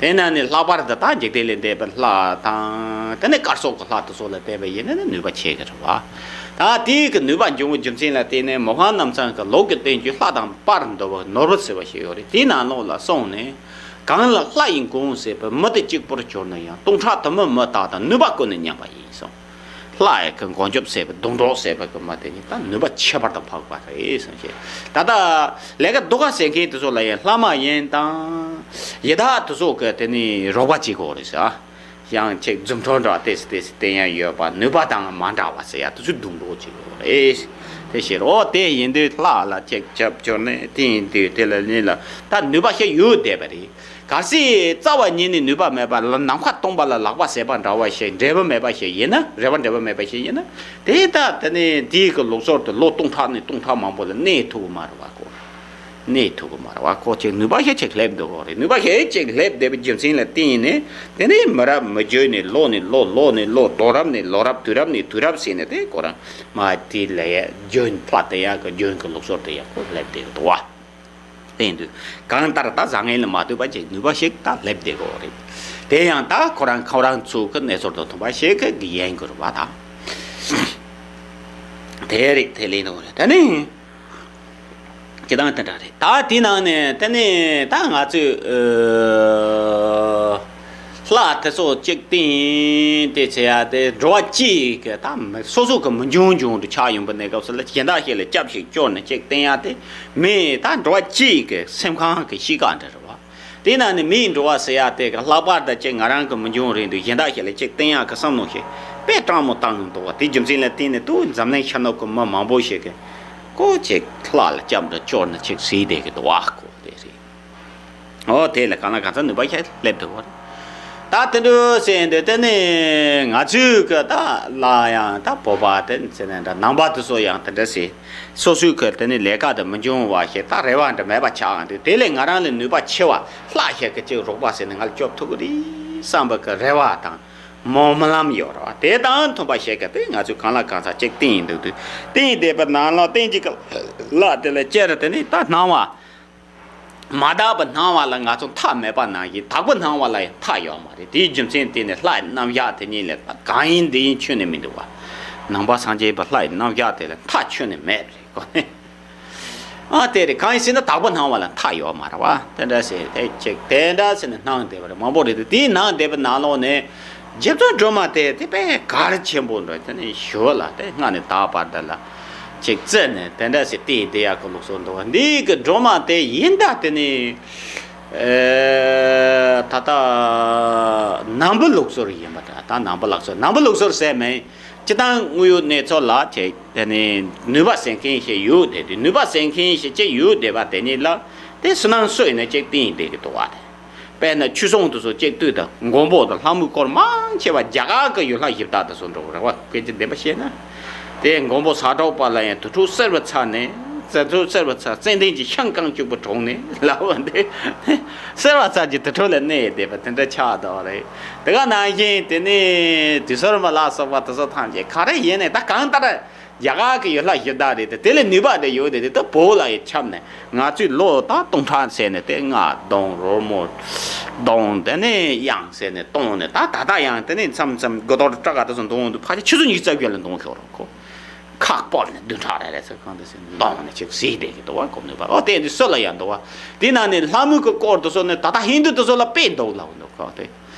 དེ་ན་ནི་ལྷག་པར་དུ་ད་འཇིག་རྟེན་ལས་འདས་པའི་ལྷ་དང་དེ་ནས་དཀར་སོགས་ཀྱི་ལྷ་དེ་ཚོ་ལ་བལྟས་པ་ཡིན་ན་ནི་ནུས་པ་ཆེ་གི་རེད་བ། ད་དེའི་གི་ནུས་པ་འབྱུང་བའི་རྒྱུ་མཚན་ལ་བརྟེན་ནས་མོ་ཧན་རྣམ་ཚང་གི་ལུགས་ཀྱི་བསྟན་བཅོས་ལྷ་དང་པར་འདུལ་བ་ནོར་བུ་ཟེར་བ་ཞིག་ཡོད་རེད། དེའི་ནང་ལོགས་ལ་གསུངས་ནས། གང་ལ་ལྷ་ཡི་མགོན་ཟེར་བའི་མི་དེ་གཅིག་པུར་གྱུར་ན་ཡང་སྟོང་ཕྲག་དུ་མའི་མི་དག་དང་ནུས་པ་ཀུན་ནས་མཉམ་པ་ཡིན་གསུངས། ལྷ་ཡི་གི་མགོན་སྐྱབས་ཟེར་བའི་སྡོང་གྲོགས་ཟེར་བ་གི་མི་དེ་ཉིད་ད་ནུས་པ་ཁྱད་པར་དུ་འཕགས་པ་རེད་གསུངས་ཤིང་། ད་ལྟ་ལས་ཀ་སྡུག་ག་བྱེད་མཁན་དེ་ཚོ་ལ་ཡང་ལྷ་མ་ཡིན་དང་ཡི་དྭགས་དེ་ཚོ་གི་དེ་ནི་རོགས་པ་བྱེད་དགོས་རེད་ཟེར། ཡང་ཅིག་རྫུ་འཕྲུལ་འདྲ་ཏེས་ཏེས་བསྟན་ཡ་ཡོད་པ་ནུས་པ་དང་མ་འདྲ་བ་ཟེར་ཡ་དེ་ཚོ་སྡོང་གྲོགས་བྱེད་དགོས་རེད། དེ་ཕྱིར་འོ་དེ་ཡིན་དུས་ལྷ་ལ་ཅིག་སྐྱབས་བཅོལ་ནས་དེ་ཡིན་དུས་དེ་ལ་ནི་ལ་ད་ནུས་པ་ཞིག་ཡོད་བསྡད་པ་རེད། གལ་སྲིད་རྩ་བ་ཉིད་ནས་ནུས་པ་མེད་པ་ལ་ནམ་མཁའ་སྟོང་པ་ལ་ལག་པ་ཟད་པ་འདྲ་བ་ཞིག་འབྲས་བུ་མེད་པ་ཞིག་ཡིན་ན་རེ་བ་འབྲས་བུ་མེད་པ་ཞིག་ཡིན་ན་དེ་ལྟ་དེ་ནས་དེའི་གི་ལུགས་སྲོལ་དུ་ལོ་སྟོང་ཕྲག་ནས་སྟོང་ཕྲག་མང་པོ་ལ་གནས་ཐུབ་ཀྱི་མ་རེད་བ་ཁོ། གནས་ཐུབ་ཀྱི་མ་རེད་བ་ཁོ་ཅིག་ནུས་པ་ཞིག་ཅིག་སླེབས་འདུག་གོ་རེད། ནུས་པ་ཞིག་ཅིག་སླེབས་བསྡད་པའི་རྒྱུ་མཚན་ལ་བརྟེན་ནས་དེ་ནས་མི་རབས་མི་རྒྱུད་ནས་ལོ་ནས་ལོ་ལོ་ནས་ལོ་ལོ་རབས་ནས་ལོ་རབས་དུས་རབས་ནས་དུས་རབས་ཟེར་ནས་དེ་ཁོ་རང་མ་དེ་ལས་རྒྱུན་ཕ་དེ་ཡག་གི་རྒྱུན་གི་ལུགས་སྲོལ་དེ་ཡག་ཁོ་སླེབས་བསྡད་འདུག་བ། དེ་ཡིན་དུས་གང་ལྟར་ད་བཟང་ངན་ལ་མ་ལྟོས་པ་ཅིག་ནུས་པ་ཞིག་ད་སླེབས་བསྡད་ཀྱི་ཡོད་རེད། དེ་ཡང་ད་ཁོ་རང་ཁོ་རང་ཚོ་གི་གནས་ཚུལ་དང་མཐུན་པ་ཞིག་གི་ཡིན་དགོས་རེད་བ་ད། དེ་རིགས་དེ་ལས་དང་རེད་ད་ནི། སྤྱི་བཏང་དེ་འདྲ་རེད་ད་དེའི་ནང་ནས་དེ་ནི་ད་ང་ཚོས་ཨ། ལྷ་དེ་ཚོ་གཅིག་བསྟེན་དེ་བྱེད་ཡ་དེ་འགྲོ་བ་གཅིག་གི་ད་མི་སོ་སོ་གི་མི་འབྱུང་འབྱུང་དུ་ཆགས་ཡོང་པའི་གནས་སྐབས་སུ་ལ་གཞན་དག་ཞིག་ལ་སྐྱབས་ཤིག་བཅོལ་ནས་གཅིག་བསྟེན་ཡ་དེ་མི་ད་འགྲོ་བ་གཅིག་གི་སེམས་ཁམས་ཀྱི་གཤིས་ཀ་འདྲ་རེད་བ། དེ་ན་ནི་མིའི་འགྲོ་བ་ཟེར་ཡ་དེ་གི་ལྷག་པར་དུ་གཅིག་ང་རང་གི་མི་འབྱུང་རེད་འདུག་གཞན་དག་ཞིག་ལ་གཅིག་བསྟེན་ཡ་གི་བསམ་བློ་ཞིག་དཔེ་སྤྲང་མོ་བཏང་འདུག་བ་དེ་རྒྱུ་མཚན་ལ་བརྟེན་ནས་ཏུ་འཛམ་གླིང་ཤར་ནུབ་ཀྱི་མི་མང་པོ་ཞིག་གི་ཀོ་གཅིག་ལྷ་ལ་སྐྱབས་འགྲོ་བཅོལ་ནས་གཅིག་ཟེར་བསྡད་ཀྱི་འདུག་བ་ཀོ་དེ་རེད། ཨོ་དེ་ལ་གང་ལ་གང་འཚམ་ནུས་པ་ཞིག་སླེབས་འདུག་བ། ད་དེ་འདྲ་ཟེར་འདི་དེ་ནི་ང་ཚོའི་གི་ད་ལ་ཡང་ད་བོད་པ་དེ་ཟེར་ནས་འདྲ་ནང་པ་དེ་ཚོ་ཡང་དེ་འདྲ་ཟེར་སོ་སོའི་གི་དེ་ནི་ལས་ཀ་དེ་མི་འབྱུང་བ་ཞིག་ད་རེ་བ་འདྲ་མེད་པ་ཆགས་འདུག་དེ་ལས་ང་རང་ལས་ནུས་པ་ཆེ་བ་ལྷ་ཞིག་གི་ཅིག་རོགས་པ་ཟེར་ནས་ང་ལ་སྐྱོབ་ཐུབ་ཀྱི་རེད་བསམ་པ་གི་རེ་བ་དང་སྨོན་ལམ་ཡོད་རེད་བ། དེ་དང་མཐུན་པ་ཞིག་གི་དེ་ང་ཚོས་གང་ལ་གང་འཚམ་ཅིག་བསྟེན་ཡིན་འདུག་དུས་བསྟེན་བསྡད་པ་ནང་ལ་བསྟེན་གྱི་གི་ལྷ་དེ་ལ་ཅེར་དེ་ནི་ད་སྣང་བ། མ་དག་པའི་སྣང་བ་ལ་ང་ཚོ་མཐའ་མེད་པ་ནང་བཞིན་དག་པའི་སྣང་བ་ལ་ཡང་མཐའ་ཡོད་མ་རེད། དེའི་རྒྱུ་མཚན་དེ་ནི་ལྷ་ཡི་རྣམ་གཞག་དེ་ཉིད་ལས་གང་ཡིན་འདི་ཡིན་ཁྱོན་ནས་མི་འདུག་བ། ནང་པ་སངས་རྒྱས་པའི་ལྷ་ཡི་རྣམ་གཞག་དེ་ལ་མཐའ་ཁྱོན་ནས་མེད་པ་རེད་གོ། ཨ་དེ་རེད། གང་ཡིན་ཟེར་ན་དག་པ་སྣང་བ་ལ་མཐའ་ཡོད་མ་རེད་བ། དེ་འདྲ་ཟེར་དེ་ཅིག་དེ་འདྲ་ཟེར་ནས་སྣང་བསྡད་པ་རེད། མང་པོ་རེད་དེ། དེའི་སྣང་བསྡད་པའི་ནང་ལོགས་ནས་རྗེ་བཙུན་སྒྲོལ་མ་དེ་དེ་དཔེ་གལ་ཆེན་པོ་འདྲ། དེ་ནས་ཞུ་བ་ལ་དེ་སྔ་ནས་ད་བར་དུ་ལ་ཅིག་བརྩིས་ནས་དེ་འདྲ་ཟེར་བལྟས་བསྡད་ཡག་གི་ལུགས་སྲོལ་འདུག་བ། འདི་གི་སྒྲོལ་མ་དེ་ཡིན་ད་དེ་ནི་ཨེ་ད་ལྟ་ནང་པའི་ལུགས་སྲོལ་ཡིན་པ་འདྲ། ད་ནང་པའི་ལུགས་སྲོལ། ནང་པའི་ལུགས་སྲོལ་ཟེར་མིན། སྤྱིར་བཏང་དངོས་ཡོད་གནས་ཚུལ་ལ་བྱས་དེ་ནི་ནུས་པ་ཟད་མཁན་ཞིག་ཡོད་དེ། དེ་ནུས་པ་ཟད་མཁན་ཞིག་ཅིག་ཡོད་བསྡད་པ་དེ་ཉིད་ལ་དེ་སུ་ནང་སུ་ཡིན་ན་ཅིག་བསྟེན་བསྡད་ཀྱི་འདུག་བ། དེ་དཔེར་ན་ཆོས་སྲུང་དེ་ཚོ་གཅིག་བསྟོད་དང་མགོན་པོ་དང་ལྷ་མོའི་སྐོར་མང་ཆེ་བ་རྒྱ་གར་གྱི་ཡུལ་ལྷ་གཞི་བདག་དེ་ཚོ་འགྲོ་གི་རེད་བ། སྐད་ཆ་བདེན་པ་བཤད་ན། དེ་མགོན་པོ་ཟ་འཕྲོག་པ་ལ་ཡང་དུར་ཁྲོད་གསེར་བུ་ཚ་ནས། དུར་ཁྲོད་གསེར་བུ་ཚ། ཙན་དན་གྱི་ཤིང་རྐང་གཅིག་པུ་དྲངས་ནས་ལབ་པ་འདི། གསེར་བུ་ཚ་གྱི་དུར་ཁྲོད་ལ་གནས་བསྡད་པ་དེ་འདྲ་ཆགས་འདུག་རེད། དེ་ག་ནང་བཞིན་དེ་ནས་དུས་གསར་མ་ལ་སོགས་པ་དེ་ཚོ་ཐམས་ཅད་ག་རེ་ཡིན་ནས་ད་གང་ལྟར་རྒྱ་གར་གྱི་ཡུལ་ལྷ་གཞི་བདག་རེད་དེ། དེ་ལས་ནུས་པ་དེ་ཡོད་དེ། དེ་ད་བོད་ལ་ཡི་ཁྱབ་ནས་ང་ཚོས་ལོ་ད་སྟོང་ཕྲག་ཟེར་ནས་དེ་རྔ་རྡུང་རོལ་མོ་རྡུང་དེ་ནས་དབྱངས་ཟེར་ནས་གཏོང་ནས། ད་ད་ལྟ་ཡང་དེ་ནས་མཚམས་མཚམས་དགུ་ཐོག་སྤྲ་ག་དེ་ཚོ་འདོན་འདུག་ཕལ་ཆེར་ཆུ་ཚོད་ཉི་ཤུ་རྩ་བརྒྱད་ལ་འདོན་ཤོག་རོགས་ཁོ། ཁག་སྤོལ་ནས་བདུན་ཕྲག་རེ་རེ་ཚོ་གང་དུ་ཟིན་འདོང་ནས་ཅིག་ཟིག་བསྡད་ཀྱི་འདུག་བ། གོ་ནུས་པ། ཨོ་དེ་འདི་སུ་ལ་ཡང་འདུག་བ། དེ་ནང་ནས་ལྷ་མོའི་གི་སྐོར་དུ་སོང་ནས་ད་ལྟ་ཧིན་དུ་དུ་སོགས་ལ་དཔེ་འདུག་ལབ་འདུག་གོ། དེ་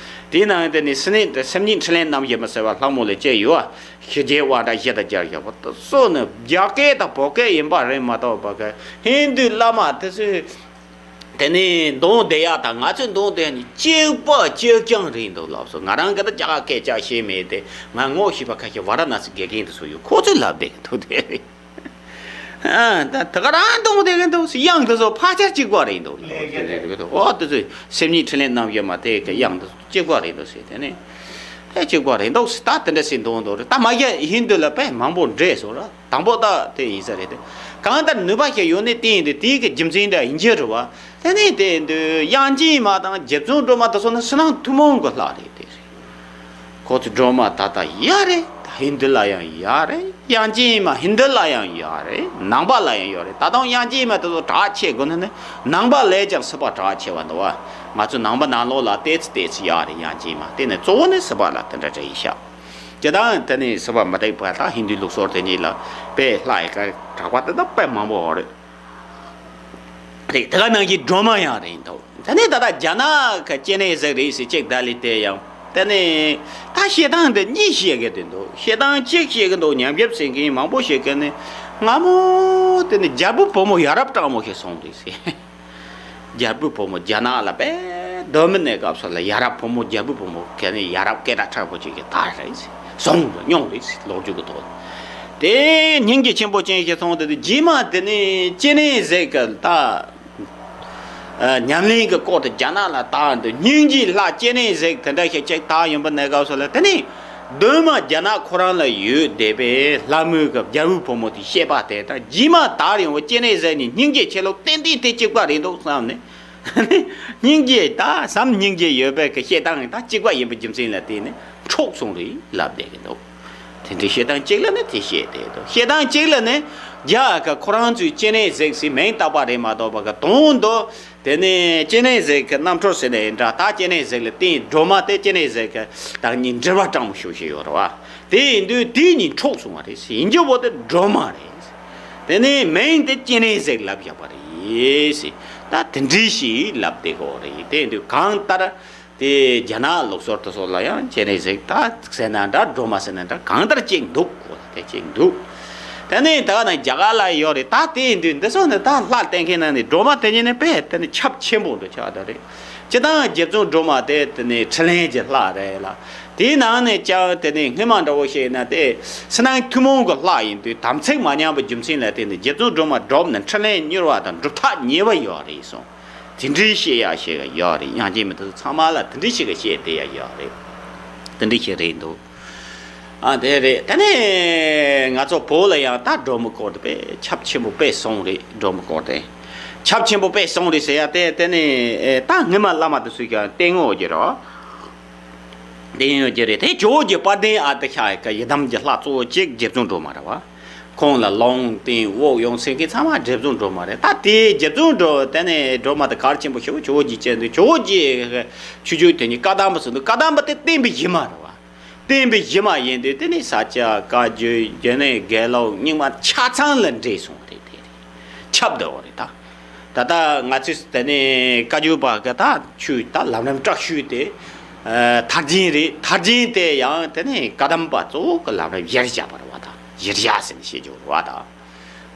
དེ་ནང་དེ་ནས་སེམས་ཉིད་སེམས་ཉིད་འཕྲིན་ལས་རྣམ་བཞི་མ་ཟེར་བ་ལྷ་མོ་ལས་སྐྱེས་ཡོད་བ། ཞི་རྒྱས་དབང་དྲག་བཞི་དང་རྒྱལ་བཞི་པོ་དུ་སོགས་ནས་རྒྱ་སྐད་དང་བོད་སྐད་ཡིན་པ་རེད་མ་གཏོགས་པ་གི་ཧིན་དུའི་བླ་མ་དེ་ཚོས། དེ་ནས་འདོན་བསྡད་ཡག་དང་ང་ཚོས་འདོན་བསྡད་ཡག་གཉིས་གཅིག་པ་གཅིག་རྐྱང་རེད་འདུག་ལབ་སོང་། ང་རང་གི་ད་རྒྱ་གར་སྐད་ཆ་ཤེས་མེད་དེ། ང་ངོ་ཤེས་པ་ཁ་ཤས་ཝཱ་ར་ཎ་སི་དགེ་རྒན་དེ་ཚོ་ཡོད། ཁོ་ཚོས་ལབ་བསྡད་ཀྱི་འདུག་དེ་རེད། ཨ་ད་དེ་ག་རང་འདོན་བསྡད་ཀྱི་འདུག་དབྱངས་དེ་ཚོ་ཕལ་ཆེར་གཅིག་པ་རེད་འདུག་ཨོ་དེ་ཚོས་སེམས་ཉིད་འཕྲིན་ལས་རྣམ་བཞི་མ་དེ་གི་དབྱངས་དེ་ཚོ་གཅིག་པ་རེད་འདུག་ཟེར། དེ་ནས་དེ་གཅིག་པ་རེད་འདུག་ཟེར། ད་དེ་འདྲ་ཟེར་འདོན་འདུག་རེད། ད་མ་གཞི་ཧིན་དུ་ལ་དཔེ་མང་པོ་འདྲེས་སོང་ར། དང་པོ་ད་དེ་ཡིན་ས་རེད་དེ། གང་ལྟར་ནུས་པ་ཞིག་ཡོད་ནས་བསྟེན་ཏེ། དེའི་གི་རྒྱུ་མཚན་འདྲ་ཡིན་གྱི་རེད་བ། དེ་ནས་དེ་འདི་དབྱངས་ཅན་མ་དང་རྗེ་བཙུན་སྒྲོལ་མ་དེ་ཚོ་ནི་ཕྱི་ནང་ཐུན་མོང་གི་ལྷ་རེད་དེ་རེད། ཁོ་ཚོ་སྒྲོལ་མ་ད་ལྟ་ཡ་རེད། ད་ཧིན་དུ་ལ་ཡང་ཡ་རེད། དབྱངས་ཅན་མ་ཧིན་དུ་ལ་ཡང་ཡ་རེད། ནང་པ་ལ་ཡང་ཡོད་རེད། ད་དུང་དབྱངས་ཅན་མ་དེ་ཚོ་གྲགས་ཆེ་དགོས་ན་ནི་ནང་པ་ལས་ཀྱང་སྲིད་པ་གྲགས་ཆེ་བ་འདུག་བ། ང་ཚོ་ནང་པ་ནང་ལོགས་ལ་ཏོག་ཙམ་ཏོག་ཙམ་ཡ་རེད། དབྱངས་ཅན་མ་དེ་ནི་གཙོ་བོ་ནི་སྲིད་པ་ལ་དེ་འདྲ་འདྲ་ཡིན་ཤག་དེ་དང་དེ་ནས་སྲིད་པ་མི་རྟག་པ་དང་ཧིན་དུའི་ལུགས་སྲོལ་དེ་གཉིས་ལ་དཔེ་ལྷག་ཡ་གི་གྲགས་པ་དེ་དག་དཔེ་མང་པོ་ཡོད་རེད། རེད། དེ་ག་ནང་བཞིན་སྒྲོལ་མ་ཡང་རེད་འདུག་དེ་ནས་ད་ལྟ་རྒྱ་ནག་གི་སྐྱེ་གནས་ཟིག་རེད་ཟེར་ཅིག་ད་ལི་དེ་ཡང་། དེ་ནས་ད་བཤད་སྟངས་འདི་གཉིས་བཤད་གི་དེ་འདུག་བཤད་སྟངས་གཅིག་བཤད་གི་འདུག་ཉམས་ཞིབ་བྱེད་མཁན་མང་པོ་བཤད་གི་ནི། སྔ་མོ་དེ་ནས་རྒྱལ་པོའི་བུ་མོ་ཡ་རབས་སྤྲང་མོ་ཞིག་སོང་རེད་ཟེར། རྒྱལ་པོའི་བུ་མོ་རྒྱ་ནག་ལ་དཔེ་གདོད་མའི་གནས་སྐབས་སུ་ལ་ཡ་རབས་བུ་མོ། རྒྱལ་པོའི་བུ་མོ་ག་ནས་ཡ་རབས་སྐད་གྲགས་མཁན་པོ་ཅིག་གི་ད་རེད་ཟེར། སོང་མྱོང་རེད་ཟེར། ལོ་རྒྱུས་ཀྱི་ཐོག་དེ་སྙིང་རྗེ་ཆེན་པོ་ཅན་ཞིག་སོང་། དེ་དུས་རྗེས་མ་དེ་ནས་སྐྱེ་གནས་ཟིག་གི་ད་ཨ་ཉམས་ལེན་གྱི་སྐོར་དུ་རྒྱ་ནག་ལ་དར་འདུག་སྙིང་རྗེའི་ལྷ་སྐྱེ་གནས་ཟིག་དེ་འདྲ་ཞིག་ཅིག་དར་ཡོང་པའི་གནས་སྐབས་སུ་ལ། དེ་ནས་གདོད་མ་རྒྱ་ནག་ཁོ་རང་ལ་ཡོད་བསྡད་པའི་ལྷ་མོའི་གི་རྒྱལ་པོའི་བུ་མོ་དེའི་བཤད་པ་དེ་དང་རྗེས་མ་དར་ཡོང་བའི་སྐྱེ་གནས་ཟིག་གཉིས་སྙིང་རྗེ་ཆེ་ལོས་ཏན་ཏན་དེ་གཅིག་པ་རེད་འདུག་བསམ་ནས། སྙིང་རྗེ་ད་བསམ། སྙིང་རྗེ་ཡོད་པའི་གི་བཤད་སྟངས་ད་གཅིག་པ་ཡིན་པའི་རྒྱུ་མཚན་ལ་བརྟེན་ནས་འཕྲོག་སོང་རེད་ལབ་བསྡད་ཀྱི་འདུག་དེ་འདྲའི་བཤད་སྟངས་གཅིག་ལ་ནི་དེ་བཤད་བསྡད་འདུག་བཤད་སྟངས་གཅིག་ལ་ནི་རྒྱ་གར་ཁོ་རང་ཚོའི་སྐྱེ་གནས་ཟིག་ཟེར་མིང་བཏགས་པ་རེད་མ་གཏོགས་པ་གི་དོན་དུ། དེ་ནས་སྐྱེ་གནས་ཟིག་གི་རྣམ་འཕྲུལ་ཟེར་ནས་ཡིན་འདྲ། ད་སྐྱེ་གནས་ཟིག་ལ་བརྟེན། སྒྲོལ་མ་དེ་སྐྱེ་གནས་ཟིག་གི་བདག་ཉིད་འབྲེལ་བ་སྤྲང་མོ་ཞུ་བཞིན་ཡོད་རེད་བ། དེ་ཡིན་དུས་དེ་གཉིས་འཕྲོག་སོང་བ་རེད་ཟེར། ཡིན་རྒྱུ་བོ་དེ་སྒྲོལ་མ་རེད་ཟེར། དེ་ནས་མིང་དེ་སྐྱེ་གནས་ཟིག་ལབ་བཞག་པ་རེད་ཟེར། ད་དེ་འདྲའི་ཞིག་ལབ་བསྡད་ཀྱི་ཡོད་རེད། དེ་ཡིན་དུས་གང་ལྟར་དེ་རྒྱ་ནག་ལུགས་སྲོལ་དེ་ཚོ་ལ་ཡང་སྐྱེ་གནས་ཟིག་ད་ཟེར་ན་འདྲ། སྒྲོལ་མ་ཟེར་ན་འདྲ། གང་ལྟར་གཅིག་འདུག་གོ། དེ་གཅིག་འདུག་དེ་ནས་ད་ག་ནང་རྒྱ་གར་ལ་ཡོད་རེད། ད་དེ་ཡིན་དུས་འདི་ཚོ་ནི་ད་ལྷ་བསྟེན་མཁན་ནང་ནས་སྒྲོལ་མ་དེ་གཉིས་ནི་དཔེ་དེ་ནི་ཁྱབ་ཆེན་པོ་འདུག་ཆགས་བསྡད་རེད། སྤྱིར་བཏང་རྗེ་བཙུན་སྒྲོལ་མ་དེ་དེ་ནི་འཕྲིན་ལས་ཀྱི་ལྷ་རེད་ལ། དེའི་ནང་ནས་ཀྱང་དེ་ནི་སྔོན་མ་འདྲ་བོ་ཞིག་ཡིན་ན་དེ་ཕྱི་ནང་ཐུན་མོང་གི་ལྷ་ཡིན་དུས་དམ་ཚིག་མ་ཉམས་པའི་རྒྱུ་མཚན་ལ་བརྟེན་ནས་རྗེ་བཙུན་སྒྲོལ་མ་སྒྲུབ་ན་འཕྲིན་ལས་མྱུར་བ་དང་སྒྲུབ་ཐག་ཉེ་བ་ཡོད་རེད་གསུངས། དེ་འདྲའི་བཤད་ཡག་བཤད་ཡག་ཡོད་རེད། དབྱངས་ཅན་མ་དེ་ཚོ་ཚང་མ་ལ་དེ་འདྲའི་ཞིག་གི་བཤད་བསྡད་ཡག་ཡོད་རེད། དེ་འདྲའི་ཞིག་རེད་འདུག་ཨ་དེ་རེད། དེ་ནས་ང་ཚོ་བོད་ལ་ཡང་ད་སྒྲོལ་མའི་སྐོར་དེ་དཔེ་ཁྱབ་ཆེན་པོ་དཔེ་སོང་རེད། སྒྲོལ་མའི་སྐོར་དེ་ཁྱབ་ཆེན་པོ་དཔེ་སོང་རེད་ཟེར་ཡག་དེ། དེ་ནས་ཨེ་ད་སྔོན་མ་བླ་མ་དེ་ཚོས་ཀྱང་བསྟེན་ཡོད་ཀྱི་རེད། བསྟེན་ཡོད་ཀྱི་རེད། དེ་ཇོ་བོ་རྗེ་དཔལ་ལྡན་ཨ་ཏི་ཤ་ཡི་ཡི་དམ་གྱི་ལྷ་གཙོ་བོ་གཅིག་རྗེ་བཙུན་སྒྲོལ་མ་རེད་བ། ཁོང་ལ་ལུང་བསྟན་དབུགས་དབྱུང་ཟེར་མཁན་ཚང་མ་རྗེ་བཙུན་སྒྲོལ་མ་རེད། ད་དེ་རྗེ་བཙུན་སྒྲོལ་དེ་ནས་སྒྲོལ་མ་དེ་གལ་ཆེན་པོ་ཞེ་པོ་ཇོ་བོ་རྗེ་བྱས་འདུག་ཇོ་བོ་རྗེ་ཆོས་བརྒྱུད་དེ་ཉིད་བཀའ་གདམས་པ་ཟེར་འདུག་བཀའ་གདམས་པ་དེ་བསྟན་པའི་གཞི་མ་རེད་བ། བསྟན་པའི་གཞི་མ་ཡིན་དུས་དེ་ནས་ས་སྐྱ་བཀའ་བརྒྱུད་རྒྱུན་གནས་དགེ་ལུགས་རྙིང་མ་ཆ་ཚང་ལ་འདྲེས་སོང་རེད། དེ་རེད། ཆ་ ཁྱབ་བསྡད་ཡོད་རེད་ད། ད་ལྟ་ང་ཚོས་དེ་ནས་བཀའ་བརྒྱུད་པ་གི་ད་ཆོས་ད་ལམ་རིམ་དྲག་ཤོས་དེ། ཨ། ཐར་རྒྱན་རེད། ཐར་རྒྱན་དེ་ཡང་དེ་ནས་བཀའ་གདམས་པ་གཙོ་བོ་གི་ལམ་རིམ་གཞིར་བཞག་པ་རེད་བ་ད། གཞིར་བཞག་ཟེར་ནས་བཤད་རྒྱུ་རེད་བ་ད།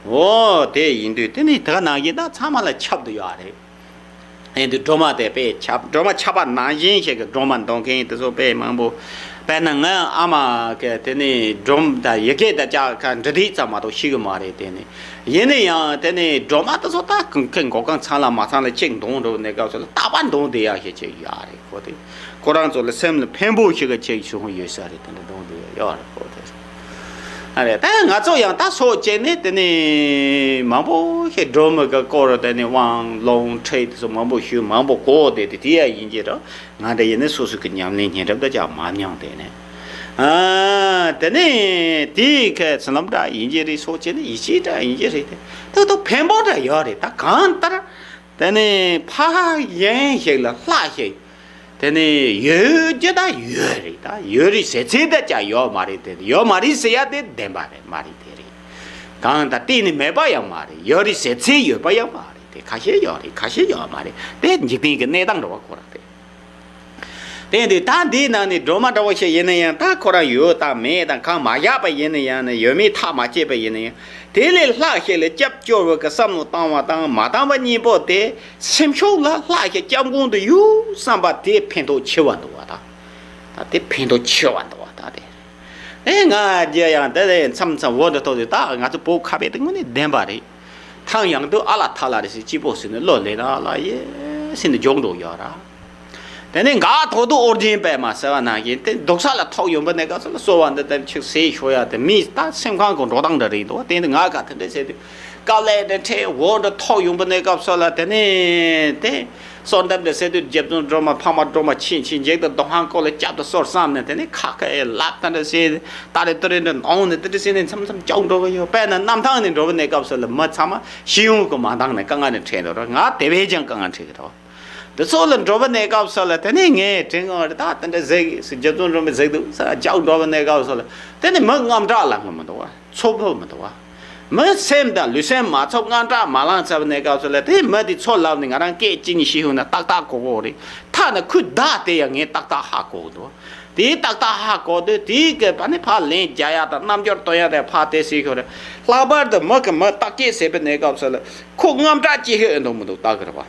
འོ་དེ་ཡིན་དུས་དེ་ནས་དེ་ག་ནང་བཞིན་ད་ཚང་མ་ལ་ཁྱབ་བསྡད་ཡོད་རེད། ཡིན་དུས་སྒྲོལ་མ་དེ་དཔེ་ཁྱབ། སྒྲོལ་མ་ཁྱབ་པ་ནང་བཞིན་ཞིག་གི་སྒྲོལ་མ་འདོན་མཁན་དེ་ཚོ་དཔེ་མང་པོ། དཔེར་ན་ངའི་ཨ་མ་གི་དེ་ནས་སྒྲོལ་མ་དང་ཡི་གེ་དང་ཅག་ཁ་འབྲི་དུས་ཙམ་མ་གཏོགས་ཤེས་གི་མ་རེད། དེ་ནས་ཡིན་ན་ཡང་དེ་ནས་སྒྲོལ་མ་དེ་ཚོ་ད་ཁོ་མགོ་རྐང་ཚང་ལ་མ་ཚང་ལ་གཅིག་འདོན་འགྲོ་ནས་སྐབས་སུ་ལ་རྟག་པར་འདོན་བསྡད་ཡག་ཞིག་ཅིག་ཡོད་རེད། ཁོ་དེ་ཁོ་རང་ཚོ་ལ་སེམས་ལ་ཕན་པོ་ཞིག་གི་ཅིག་བྱུང་ཡོད་ས་རེད། དེ་འདྲ་འདོན་བསྡད་ཡོད་རེད། ཁོ་དེ། ཨ་རེད། ད་ང་ཚོ་ཡང་ད་སོ་བྱས་ནས་དེ་ནས་མང་པོ་ཞིག་སྒྲོལ་མ་གི་སྐོར་དེ་ནས་དབང་ལུང་ཁྲིད་དེ་ཚོ་མང་པོ་ཞུ། མང་པོ་གོ་བསྡད་དེ། དེ་ཡང་ཡིན་གྱི་རེད། ང་འདྲ་ཡིན་ན་སོ་སོ་གི་ཉམས་ལེན་སྙན་གྲགས་འདི་ཅང་མ་མྱོང་། དེ་ནས་ཨ་དེ་ནས་དེའི་ཁ་ཚུལ་ལམ་འདྲ་ཡིན་གྱི་རེད། སོ་བྱས་ནས་ཡིད་ཆེས་འདྲ་ཡིན་གྱི་རེད། དེ་ད་དུང་ཕན་པོ་འདྲ་ཡོད་རེད། ད་གང་ལྟར། དེ་ནས་ཕ་གཞན་ཞིག་ལ་ལྷ་ཞིག་དེ་ནས་ཡོད་རྒྱུ་ད་ཡོད་རེད། ད་ཡོད་རེད་ཟེར་ཚད་ད་ཅང་ཡོད་མ་རེད། དེ་ཡོད་མ་རེད་ཟེར་ཡ་དེ་བདེན་པ་རེད་མ་རེད། དེ་རེད། གང་ད་གཏན་ནས་མེད་པ་ཡང་མ་རེད། ཡོད་རེད་ཟེར་ཚད་ཡོད་པ་ཡང་མ་རེད། དེ་ཁ་ཤས་ཡོད་རེད། ཁ་ཤས་ཡོད་མ་རེད། དེ་འཇིག་རྟེན་གྱི་གནས་སྟངས་རེད་བ། ཁོ་རང་དེ། དེ་དུས་ད་འདིའི་ནང་ནས་སྒྲོལ་མ་འདྲ་བོ་ཞིག་ཡིན་ན་ཡང་། ད་ཁོ་རང་ཡོད་དང་མེད་དང་གང་མ་བཞག་པ་ཡིན་ན་ཡང་ནི། ཡོད་མེད་ཐག་མ་བཅད་པ་ཡིན་ན་ཡང་། དེ་ལས་ལྷག་ཤེས་ལ་སྐྱབས་བཅོལ་བའི་གི་བསམ་བློ་བཏང་བ་དང་མ་བཏང་བ་གཉིས་པོ་དེ། སེམས་ཤུགས་ལ་ལྷག་ཤེས་སྐྱབས་མགོན་དུ་ཡོད་བསམ་པ་དེ་ཕན་ཐོགས་ཆེ་བ་འདུག་བ་ད། ད་དེ་ཕན་ཐོགས་ཆེ་བ་འདུག་བ་ད་དེ། ཨེ་ང་རྒྱལ་ཡང་དེ་ལས་མཚམས་མཚམས་འོ་འདྲ་ཐོག་དེ། ད་ང་ཚོ་བོད་ཁ་བའི་དེ་དངོས་གནས་བདེན་པ་རེད། ཐང་ཡང་དུ་ཨ་ལ་ཐ་ལ་རེ་ཟེར་སྐྱིད་པོ་ཟེར་ནས་བློ་ལེན་ན་ལ་ཡེ་ཟེར་ནས་འཇོག་འགྲོ་ཡོད་ར། དེ་ནས་འགག་ཐོག་ཏུ་ཨོ་རྒྱན་པད་མ་ཟེར་བ་ནང་བཞིན་དེ་སྡུག་ས་ལ་ཐོག་ཡོང་པ་ནས་སྐབས་སུ་ལ་གསོལ་བ་འདི་ལྟར་ཆིག་ཟེར་ཤོ་ཡ་དེ་མིས་ད་སེམས་ཁང་གི་འགྲོ་སྟངས་འདྲ་རེད་འདུག་དེ་ནི་ང་ག་དེ་འདྲ་ཟེར་དུས་དཀའ་ལས་འདྲ་འཕྲད་འོ་འདྲ་ཐོག་ཡོང་པ་ནས་སྐབས་སུ་ལ་དེ་ནས་དེ་གསོལ་འདེབས་འདྲ་ཟེར་དུས་རྗེ་བཙུན་སྒྲོལ་མ་འཕགས་མ་སྒྲོལ་མ་མཁྱེན་ཅིང་འཇིགས་དང་སྡུག་བསྔལ་སྐོར་ལ་བསྐྱབ་ཏུ་གསོལ་བསམ་ནས་དེ་ནས་ཁ་ཁ་ཡེ་ལབ་ད་འདྲ་ཟེར། ད་རེ་ཏུ་རེ་འདྲ་ནང་ནས་དེ་འདྲ་ཟེར་ནས་མཚམས་མཚམས་སྐྱོག་འགྲོ་གི་ཡོད། དཔེར་ན་གནམ་ཐང་ནས་འགྲོ་བ་ནས་སྐབས་སུ་ལ་མི་ཚང་མ་ཤེས་ཡོན་གི་མ་འདང་ནས་དཀའ་ངལ་ནས་འཕྲད་འགྲོ་ར། ང་དེ་བས་ཀྱང་དཀའ་ངལ་འཕྲད་གི་རེད། དེ་ཚོ་ལ་འགྲོ་བ་ནས་སྐབས་སུ་ལ་དེ་ནས་ངས་དྲན་གི་རེད། ད་དེ་འདྲ་ཟེར་གི་ཟེར། རྗེ་བཙུན་སྒྲོལ་མས་ཟེར་གི་འདུག་ཟེར་སྐྱོག་འགྲོ་བ་ནས་སྐབས་སུ་ལ་དེ་ནས་མི་དངངས་སྐྲག་ལངས་གི་མི་འདུག་བ། ཚོགས་ཕོད་མི་འདུག་བ། མི་སེམས་དང་ལུས་སེམས་མ་ཚོགས་དངངས་སྐྲག་མ་ལངས་ཚར་བ་ནས་སྐབས་སུ་ལ་དེ་མི་དེ་ཚོ་ལབ་ནས་ང་རང་སྐད་ཅིག་ཉིད་ཤེས་ཡོང་ན་ཏག་ཏག་གོ་གོ་རེད། ཐ་ན་ཁོའི་བརྡ་དེ་ཡང་ངས་ཏག་ཏག་ཧ་གོ་གི་འདུག་དེའི་ཏག་ཏག་ཧ་གོ་དུས་དེའི་གི་བ་ནི་ཕར་ལན་རྒྱག་ཡ་དང་རྣམ་འགྱུར་སྟོན་ཡ་དེ་ཕར་དེ་ཟེར་ཤོར་རེད། ལྷག་པར་དུ་མི་གི་མི་བརྟག་དཔྱད་ཟེར་བའི་གནས་སྐབས་སུ་ལ་ཁོ་དངངས་སྐྲག་ཅི་ཤེས་ཨེ་འདུག་མི་འདུག་ལྟ་གི་རེད་བ།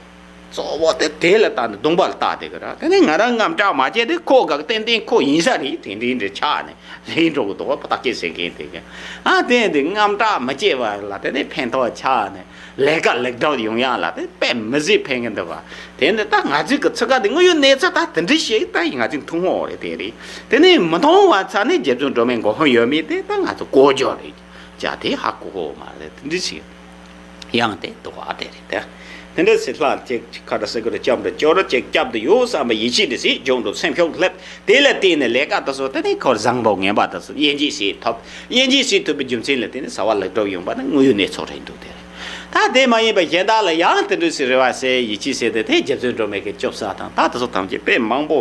གཙོ་བོ་དེ་དེ་ལ་བལྟ་ནས་གདོང་པ་ལ་བལྟ་བསྡད་གི་རེད། དེ་ནས་ང་རང་དངངས་སྐྲག་མ་བྱས་ཏེ་ཁོ་ག་ཏན་ཏན་ཁོ་ཡིན་ས་རེད། དེ་འདྲའི་འདྲ་ཆགས་ནས་ལེན་འགྲོ་གི་འདུག་བ། བརྟག་དཔྱད་ཟེར་མཁན་དེ་གི་ཨ་དེ་འདི་དངངས་སྐྲག་མ་བྱས་པ་ལ་དེ་ནས་ཕན་ཐོགས་ཆགས་ནས། ལས་ཀ་ལེགས་གྲུབ་ཡོང་ཡག་ལ་དེ་དཔེ་མི་སྲིད་ཕན་གི་འདུག་བ། དེ་ནི་ད་ང་ཚོའི་གི་ཚུགས་ཀ་དེ་དངོས་ཡོད་གནས་ཚུལ་ད་དེ་འདྲ་ཞིག་ད་ང་ཚོའི་མཐོང་བ་རེད། དེ་རེད། དེ་ནས་མི་མཐོང་བ་ཚ་ནས་རྗེ་བཙུན་སྒྲོལ་མའི་མགོ་འཕང་ཡོད་མེད་དེ་ད་ང་ཚོ་ལྐོག་ཇོ་རེད། ཅག་དེ་ཧ་གོ་གོ་མ་རེད། དེ་འདྲ་ཞིག་ཡང་དེ་འདུག་བ། དེ་རེད་དེ། དེ་འདྲ་ཞིག་ལྷ་ཅིག་ཁ་ཏ་སི་ཀུ་རུ་སྐྱབས་འགྲོ་སྐྱོར་ཅིག་སྐྱབས་དུ་ཡོད་བསམ་པའི་ཡིད་ཆེས་འདྲ་ཞིག་འཇོག་འགྲོ་སེམས་ཤུགས་སླེབས། དེ་ལ་བརྟེན་ནས་ལས་ཀ་དེ་ཚོ་དེ་ནི་ཁོར་བཟང་པོ་ངན་པ་དེ་ཚོ་དབྱེ་འབྱེད་བྱེད་ཐུབ། དབྱེ་འབྱེད་བྱེད་ཐུབ་པའི་རྒྱུ་མཚན་ལ་བརྟེན་ནས་བྱ་བ་ལེགས་གྲུབ་ཡོང་པ་ནི་དངོས་ཡོད་གནས་ཚུལ་རེད་འདུག་དེ་རེད། ད་དེ་མ་ཡིན་པ་གཞན་དག་ལ་ཡང་དེ་འདྲ་ཞིག་རེ་བ་ཟེར་ཡིད་ཆེས་ཟེར་ཏེ་དེ་རྗེ་བཙུན་སྒྲོལ་མའི་གི་སྐྱོབ་ས་དང་ད་དེ་ཚོ་ཐམས་ཅད་དཔེ་མང་པོ་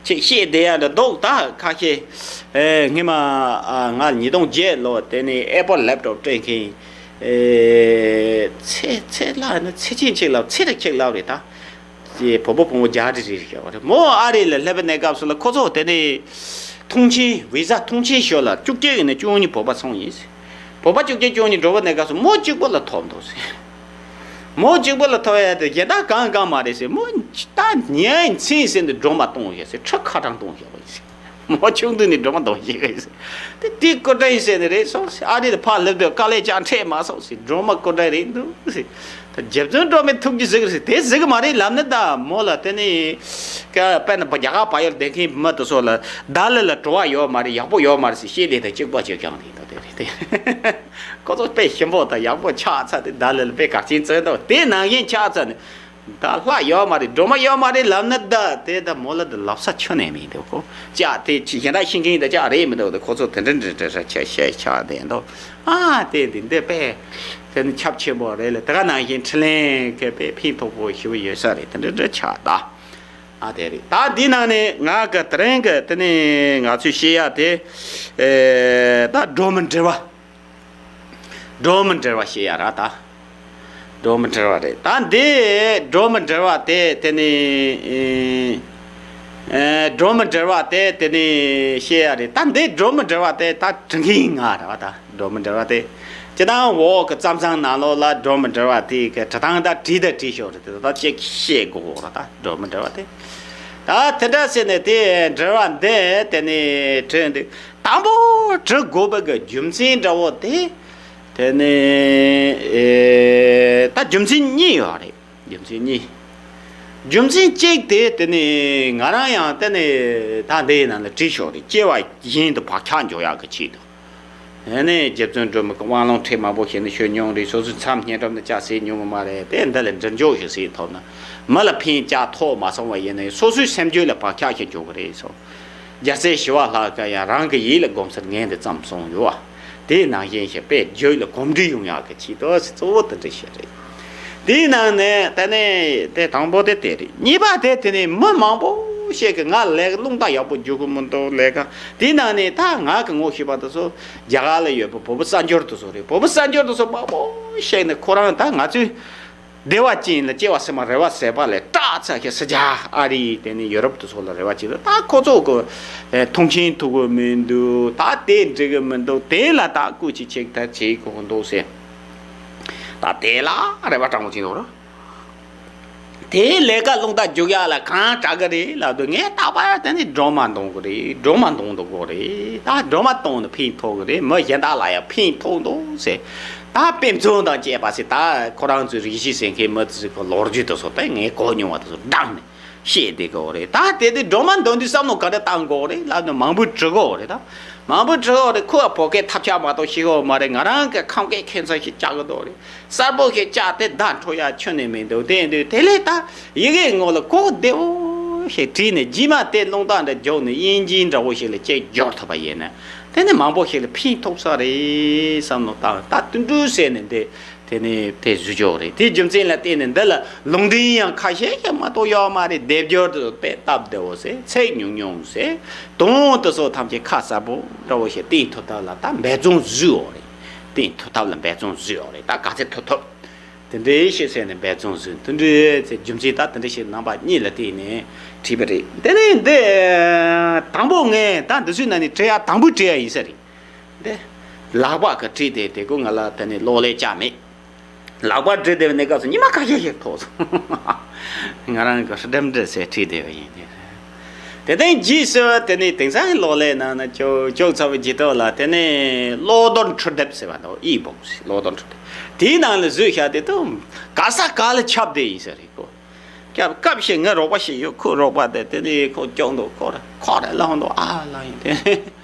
ཅིག་བཤད་བསྡད་ཡ་འདྲ་འདུག་ད་ཁ་ཤས་ཨེ་སྔོན་མ་ཨ་ང་ཉིས་སྟོང་བརྒྱད་ལོ་དེ་ནས་ཨེ་པལ་ལེབ་ཊོབ་སྤྲད་མཁན་ཨེ་ཚེ་ཚེ་ལ་ནི་ཚེ་ཆེན་ཆེ་ལབ་ཚེ་རིང་ཆེ་ལབ་རེད་ད། ཅེས་བོད་པ་ཕོ་མོ་བརྒྱ་ཁྲི་རེ་རེ་བྱས་པ་རེད། མོ་ཨ་རི་ལ་སླེབས་པའི་གནས་སྐབས་སུ་ལ་ཁོ་ཚོ་དེ་ནས་ཐོངས་མཆན་བི་ཟ་ཐོངས་མཆན་ཞོར་ལ་བཅུ་གཅིག་ཡིན་ན་བཅུ་གཉིས་བོད་པ་ཚང་ཡིན། བོད་པ་བཅུ་གཅིག་བཅུ་གཉིས་འགྲོ་བའི་གནས་སྐབས་སུ་མོ་གཅིག་པོ་ལ་ཐོབ་འདུག་ཟེར། མོ་གཅིག་པོ་ལ་ཐོབ་ཡ་དེ་གཞན་དག་གང་གང་མ་རེད་ཟེར། མོ་ད་ཉིན་མཚན་ཟིན་དུ་སྒྲོལ་མ་གཏོང་ཡོད་ཟེར། ཁྲི་ཁ་གྲངས་གཏོང་ཡོད་ཟེར། མོ་ཆུང་དུས་ནས་སྒྲོལ་མ་གཏོང་ཤེས་གི་ཟེར། དེ་དེའི་སྐུ་དྲིན་ཟེར་ནི་རེད་སོང་ཟེར། ཨ་རི་ལ་ཕར་སླེབས་དུས་དཀའ་ལས་ཅང་འཕྲད་མ་སོང་ཟེར། སྒྲོལ་མ་སྐུ་དྲིན་རེད་འདུག་ཟེར། ད་རྗེ་བཙུན་སྒྲོལ་མའི་ཐུགས་རྗེ་ཟིག་རེད་ཟེར། དེ་ཟིག་མ་རེད་ལབ་ནི་ད་མོ་ལ་དེ་ནི་ཀ་དཔེར་ན་རྒྱ་གར་བལ་ཡུལ་བསྡད་མཁན་མི་དེ་ཚོ་ལ་ད་ལི་ལ་བྲོ་བ་ཡོད་མ་རེད། ཡག་པོ་ཡོད་མ་རེད་ཟེར་བཤད་དེ་ད་གཅིག་པ་གཅིག་རྐྱང་རེད། ད་དེ་རེད་དེ། ཁོ་ཚོ་དཔེ་ཞིམ་པོ་དང་ཡག་པོ་ཆགས་ཚར་དེ་ད་ལི་ལ་དཔེ་གར་ཆེན་བཙོན་དང་དེ་ནང་བཞིན་ཆགས་ཚར་ནི། ད་ལྷ་ཡོད་མ་རེད། སྒྲོལ་མ་ཡོད་མ་རེད་ལབ་ན་ད་དེ་ད་མོ་ལ་ད་ལབ་ས་ཁྱོན་ནས་མེད་འདུག་གོ། ཅག་དེ་ཅི་གཞན་དག་ཤེས་མཁན་ད་ཅག་རེད་མི་འདུག་ད་ཁོ་ཚོ་དེ་འདྲ་འདྲ་འདྲ་འདྲ་ཆ་བཤད་ཆགས་བསྡད་འདུག་ཨ་དེ་འདི་འདི་དཔེ་དེ་ནི་ཁྱབ་ཆེན་པོ་རེད་ལ། དེ་ག་ནང་བཞིན་འཕྲིན་ལས་གལ་དཔེ་ཕན་ཐོགས་པོ་ཞེ་པོ་ཡོད་ས་རེད། དེ་འདྲ་འདྲ་ཆགས་ད། ཨ་དེ་རེད། ད་འདི་ནང་ནས་ང་གི་དེ་རིང་གི་དེ་ནས་ང་ཚོས་བཤད་ཡ་དེ་ཨེ་ད་སྒྲོལ་མ་འབྲེལ་བ། སྒྲོལ་མ་འབྲེལ་བ་བཤད་ཡ་ར་ད། སྒྲོན་མེ་འབྲེལ་བ་རེད། ད་འདི་སྒྲོན་མེ་འབྲེལ་བ་དེ་དེ་ནི་ཨེ་སྒྲོན་མེ་འབྲེལ་བ་དེ་དེ་ནི་བཤད་ཡ་རེད། ད་འདི་སྒྲོན་མེ་འབྲེལ་བ་དེ་ད་དྲི་མཁན་ང་རེད་བ། ད་སྒྲོན་མེ་འབྲེལ་བ་དེ་སྤྱིར་བཏང་འོག་གི་གཙང་གཙང་ནང་ལོགས་ལ་སྒྲོན་མེ་འབྲེལ་བ་དེ་གི་དྲི་སྟངས་ད་བྲིས་ད་བྲིས་ཤོག་རེད། དེ་ད་ཅིག་བཤད་དགོས་རེད། ད་སྒྲོན་མེ་འབྲེལ་བ་དེ་ད་དེ་འདྲ་ཟེར་ནས་དེ་འབྲེལ་བ་འདི་དེ་ནི་བྲིས་འདུག་དང་པོ་བྲི་དགོས་པ་གི་རྒྱུ་མཚན་འདྲ་བོ་དེ། དེ་ནས་ཨེ་ད་རྒྱུ་མཚན་གཉིས་ཡོད་རེད། རྒྱུ་མཚན་གཉིས། རྒྱུ་མཚན་གཅིག་དེ་དེ་ནས་ང་རང་ཡང་དེ་ནས་ད་འདི་ཡི་ནང་ལ་བྲིས་ཤོག་རེད། སྐྱེ་བ་གཞན་དུ་བག་ཆགས་འཇོག་ཡག་གི་ཆེད་དུ། དེ་ནས་རྗེ་བཙུན་སྒྲོལ་མ་གི་དབང་ལུང་ཁྲིད་མང་པོ་ཞིག་ནས་ཤོད་མྱོང་རེད། སོ་སོའི་མཚམས་བསྙེན་སྒྲུབ་ནས་ཅག་ཟེར་མྱོང་གི་མ་རེད། དེ་འདི་ལ་འདྲི་འཇོག་ཞིག་ཟེར་ཐུབ་ན། མི་ལ་ཕན་ཅག་ཐོགས་མ་སོང་བ་ཡིན་ན་ཡང་སོ་སོའི་སེམས་རྒྱུད་ལ་བག་ཆགས་ཤིག་འཇོག་གི་རེད་སོ། རྒྱལ་སྲས་ཞི་བ་ལྷ་གིས་ཡང་རང་གི་ཡིད་ལ་སྒོམ་ཚུལ་ངས་འདི་ཙམ་གསུངས་ཡོད་བ། དེའི་ནང་བཞིན་ཞིག་དཔེ་རྒྱུད་ལ་གོམས་འདྲིས་ཡོང་ཡག་གི་ཆེད་དུ་གཙོ་བོ་དེ་འདྲ་ཞིག་རེད། དེའི་ནང་ནས་དེ་ནས་དེ་དང་པོ་དེ་དེ་རེད། གཉིས་པ་དེ་དེ་ནས་མི་མང་པོ་ཞིག་གིས་ང་ལས་ཀ་རླུང་རྟ་ཡག་པོ་རྒྱུག་གི་མི་འདུག་ལས་ཀ་དེའི་ནང་ནས་ད་ང་གི་ངོ་ཤེས་པ་དེ་ཚོ་རྒྱ་གར་ལ་ཡོད་པ་བོད་པ་གསར་འབྱོར་དེ་ཚོ་རེད། བོད་པ་གསར་འབྱོར་དེ་ཚོ་མང་པོ་ཞིག་ནས་ཁོ་རང་ད་ང་ཚོའི་བདེ་བ་ཅན་ལ་སྐྱེ་བ་སྲིད་མ་རེ་བ་ཟད་པ་ལས་སྐྲག་ཚར་ཤག་སི་ཇཱ་ཨ་རི་དེ་ནས་ཡོ་རོབ་དེ་ཚོ་ལ་རེ་བ་བྱེད་དུས་ད་ཁོ་ཚོ་གི་ཨེ་མཐོང་མཆན་ཐུབ་གི་མི་འདུག་ད་དེ་འགྲིག་གི་མི་འདུག་དེ་ལ་ད་སྐུ་མཁྱེན་ཅིག་ད་བྱེད་དགོས་འདུག་ཟེར། ད་དེ་ལ་རེ་བ་སྤྲང་པོ་བྱེད་འདུག་རོ། དེའི་ལས་ཀ་རླུང་རྟ་རྒྱུག་ཡག་ལ་གང་དྲག་གི་རེད་ལབ་དུས་ངས་རྟག་པར་དེ་ནི་སྒྲོལ་མ་འདོན་གི་རེད། སྒྲོལ་མ་འདོན་འདུག་གོ་རེད། ད་སྒྲོལ་མ་བཏང་ནས་ཕན་ཐོགས་གི་རེད། མི་གཞན་དག་ལ་ཡང་ཕན་ཐོགས་འདུག་ཟེར། ད་དཔེ་མཚོན་དང་བཅས་པ་ཟེར། ད་ཁོ་རང་ཚོའི་རིགས་ཤིག་ཟེར་མཁན་མི་ཚོ་གི་ལོ་རྒྱུས་དེ་ཚོ་ད་ངས་གོ་མྱོང་བ་དེ་ཚོ་བགྲངས་ནས་བཤད་བསྡད་གི་རེད། ད་དེ་དུས་སྒྲོལ་མ་འདོན་དུས་བསམ་བློ་ག་འདྲ་བཏང་དགོས་རེད་ལབ་ནས་མང་པོས་དྲི་གི་རེད། ད་མང་པོས་དྲི་གི་རེད། ཁོ་བོད་སྐད་ཐབས་ཆག་མ་གཏོགས་ཤེས་གི་མ་རེད། ང་རང་གི་ཁམས་སྐད་ཁྱད་མཚར་ཞིག་བཅག་གི་འདུག་རེད། གསལ་པོ་ཞིག་བཅག་སྟེ་བརྡ་འཕྲོད་ཡག་ཁྱོན་ནས་མི་འདུག་དེ་འདུག་དེ་ལས་ད་ཡི་གེ་ངོ་ལ་གོ་བདེ་བོ་ཞིག་བྲིས་ནས་རྗེས་མ་དེ་རླུང་རྟ་འདྲ་རྒྱུག་ནས་དབྱིན་ཇི་འདྲ་བོ་ཞིག་ལ་ཅིག་བསྒྱུར་ཐུབ་པ་ཡིན་ན། དེ་ནི་མང་པོ་ཞིག་ལ་ཕན་ཐོགས་ས་རེད་བསམ་ནོ། ད་ད་དུད་འགྲོ་ཟེར་ནས་འདི་དེ་ནི་དེ་བཟོས་ཆོག་རེད། དེའི་རྒྱུ་མཚན་ལ་བརྟེན་ནས་འདི་ལ་ལུང་འདྲེན་ཡང་ཁ་ཤས་ཤིག་མ་གཏོགས་ཡོད་མ་རེད། སྡེབ་སྦྱོར་དུ་དཔེ་སྟབས་བདེ་བོ་ཟེར། ཚིག་ཉུང་ཉུང་ཟེར། དོན་དེ་ཚོ་ཐམས་ཅད་ཁ་གསལ་པོ་འདྲ་བོ་ཞིག་བསྟན་ཐུབ་ཐབས་ལ་ད་འབད་བརྩོན་བཟོས་ཡོད་རེད། བསྟན་ཐུབ་ཐབས་ལ་འབད་བརྩོན་བཟོས་ཡོད་རེད། ད་ག་ཚད་ཐུབ་ཐུབ་དེ་འདྲའི་ཞིག་ཟེར་ནས་འབད་བརྩོན་བཟོས། དེ་འདྲའི་ཚེ་རྒྱུ་མཚན་ད་དེ་འདྲ་ཞིག་རྣམ་པ་གཉིས་ལ་བརྟེན་ནས་བྲིས་པ་རེད། དེ་ནས་འདི་དང་པོ་ངས་ད་འདི་ཚོའི་ནང་ནས་བྲིས་ཡ་དང་པོ་བྲིས་ཡ་ཡིན་ས་རེད། འདི་ལག་པ་གིས་བྲིས་ཏེ་དེ་ཀོ་ང་ལ་དེ་ནས་གློག་ཀླད་ཅང་མེད། ལག་པ་བྲིས་བསྡད་པའི་གནས་སྐབས་སུ་ཉི་མ་ཁ་ཤས་ཤིག་ཐོགས་སོང་། ང་རང་གི་སྒྲིམ་འདྲ་ཟེར་བྲིས་བསྡད་པ་ཡིན་ཏེ། དེ་ལྟར་རྗེས་སུ་དེ་ནས་དེང་སང་གློག་ཀླད་ནང་ན་ཅོག་ཅོག་ཚ་བའི་ཇི་ཏོ་ལ་དེ་ནས་གློག་རྡུལ་འཕྲུལ་དེབ་ཟེར་བ་དང་ཨི་བོག་སི་གློག་རྡུལ་འཕྲུལ་དེབ་དེའི་ནང་ལ་བཟོས་བཞག་དེ་དུ་ག་ས་ག་ལ་ཁྱབ་བསྡད་ཡིན་ས་རེད་གོ། སྐབས་སྐབས་ཤིག་ངའི་རོགས་པ་ཞིག་ཡོད། ཁོའི་རོགས་པ་དེ་དེ་ནས་ཁོ་སྐྱོག་འདུག་ཁོ་ར་ཁོ་ར་ལ་ཧོན་འདུག་ཨ་ལ་ཡིན་དེ།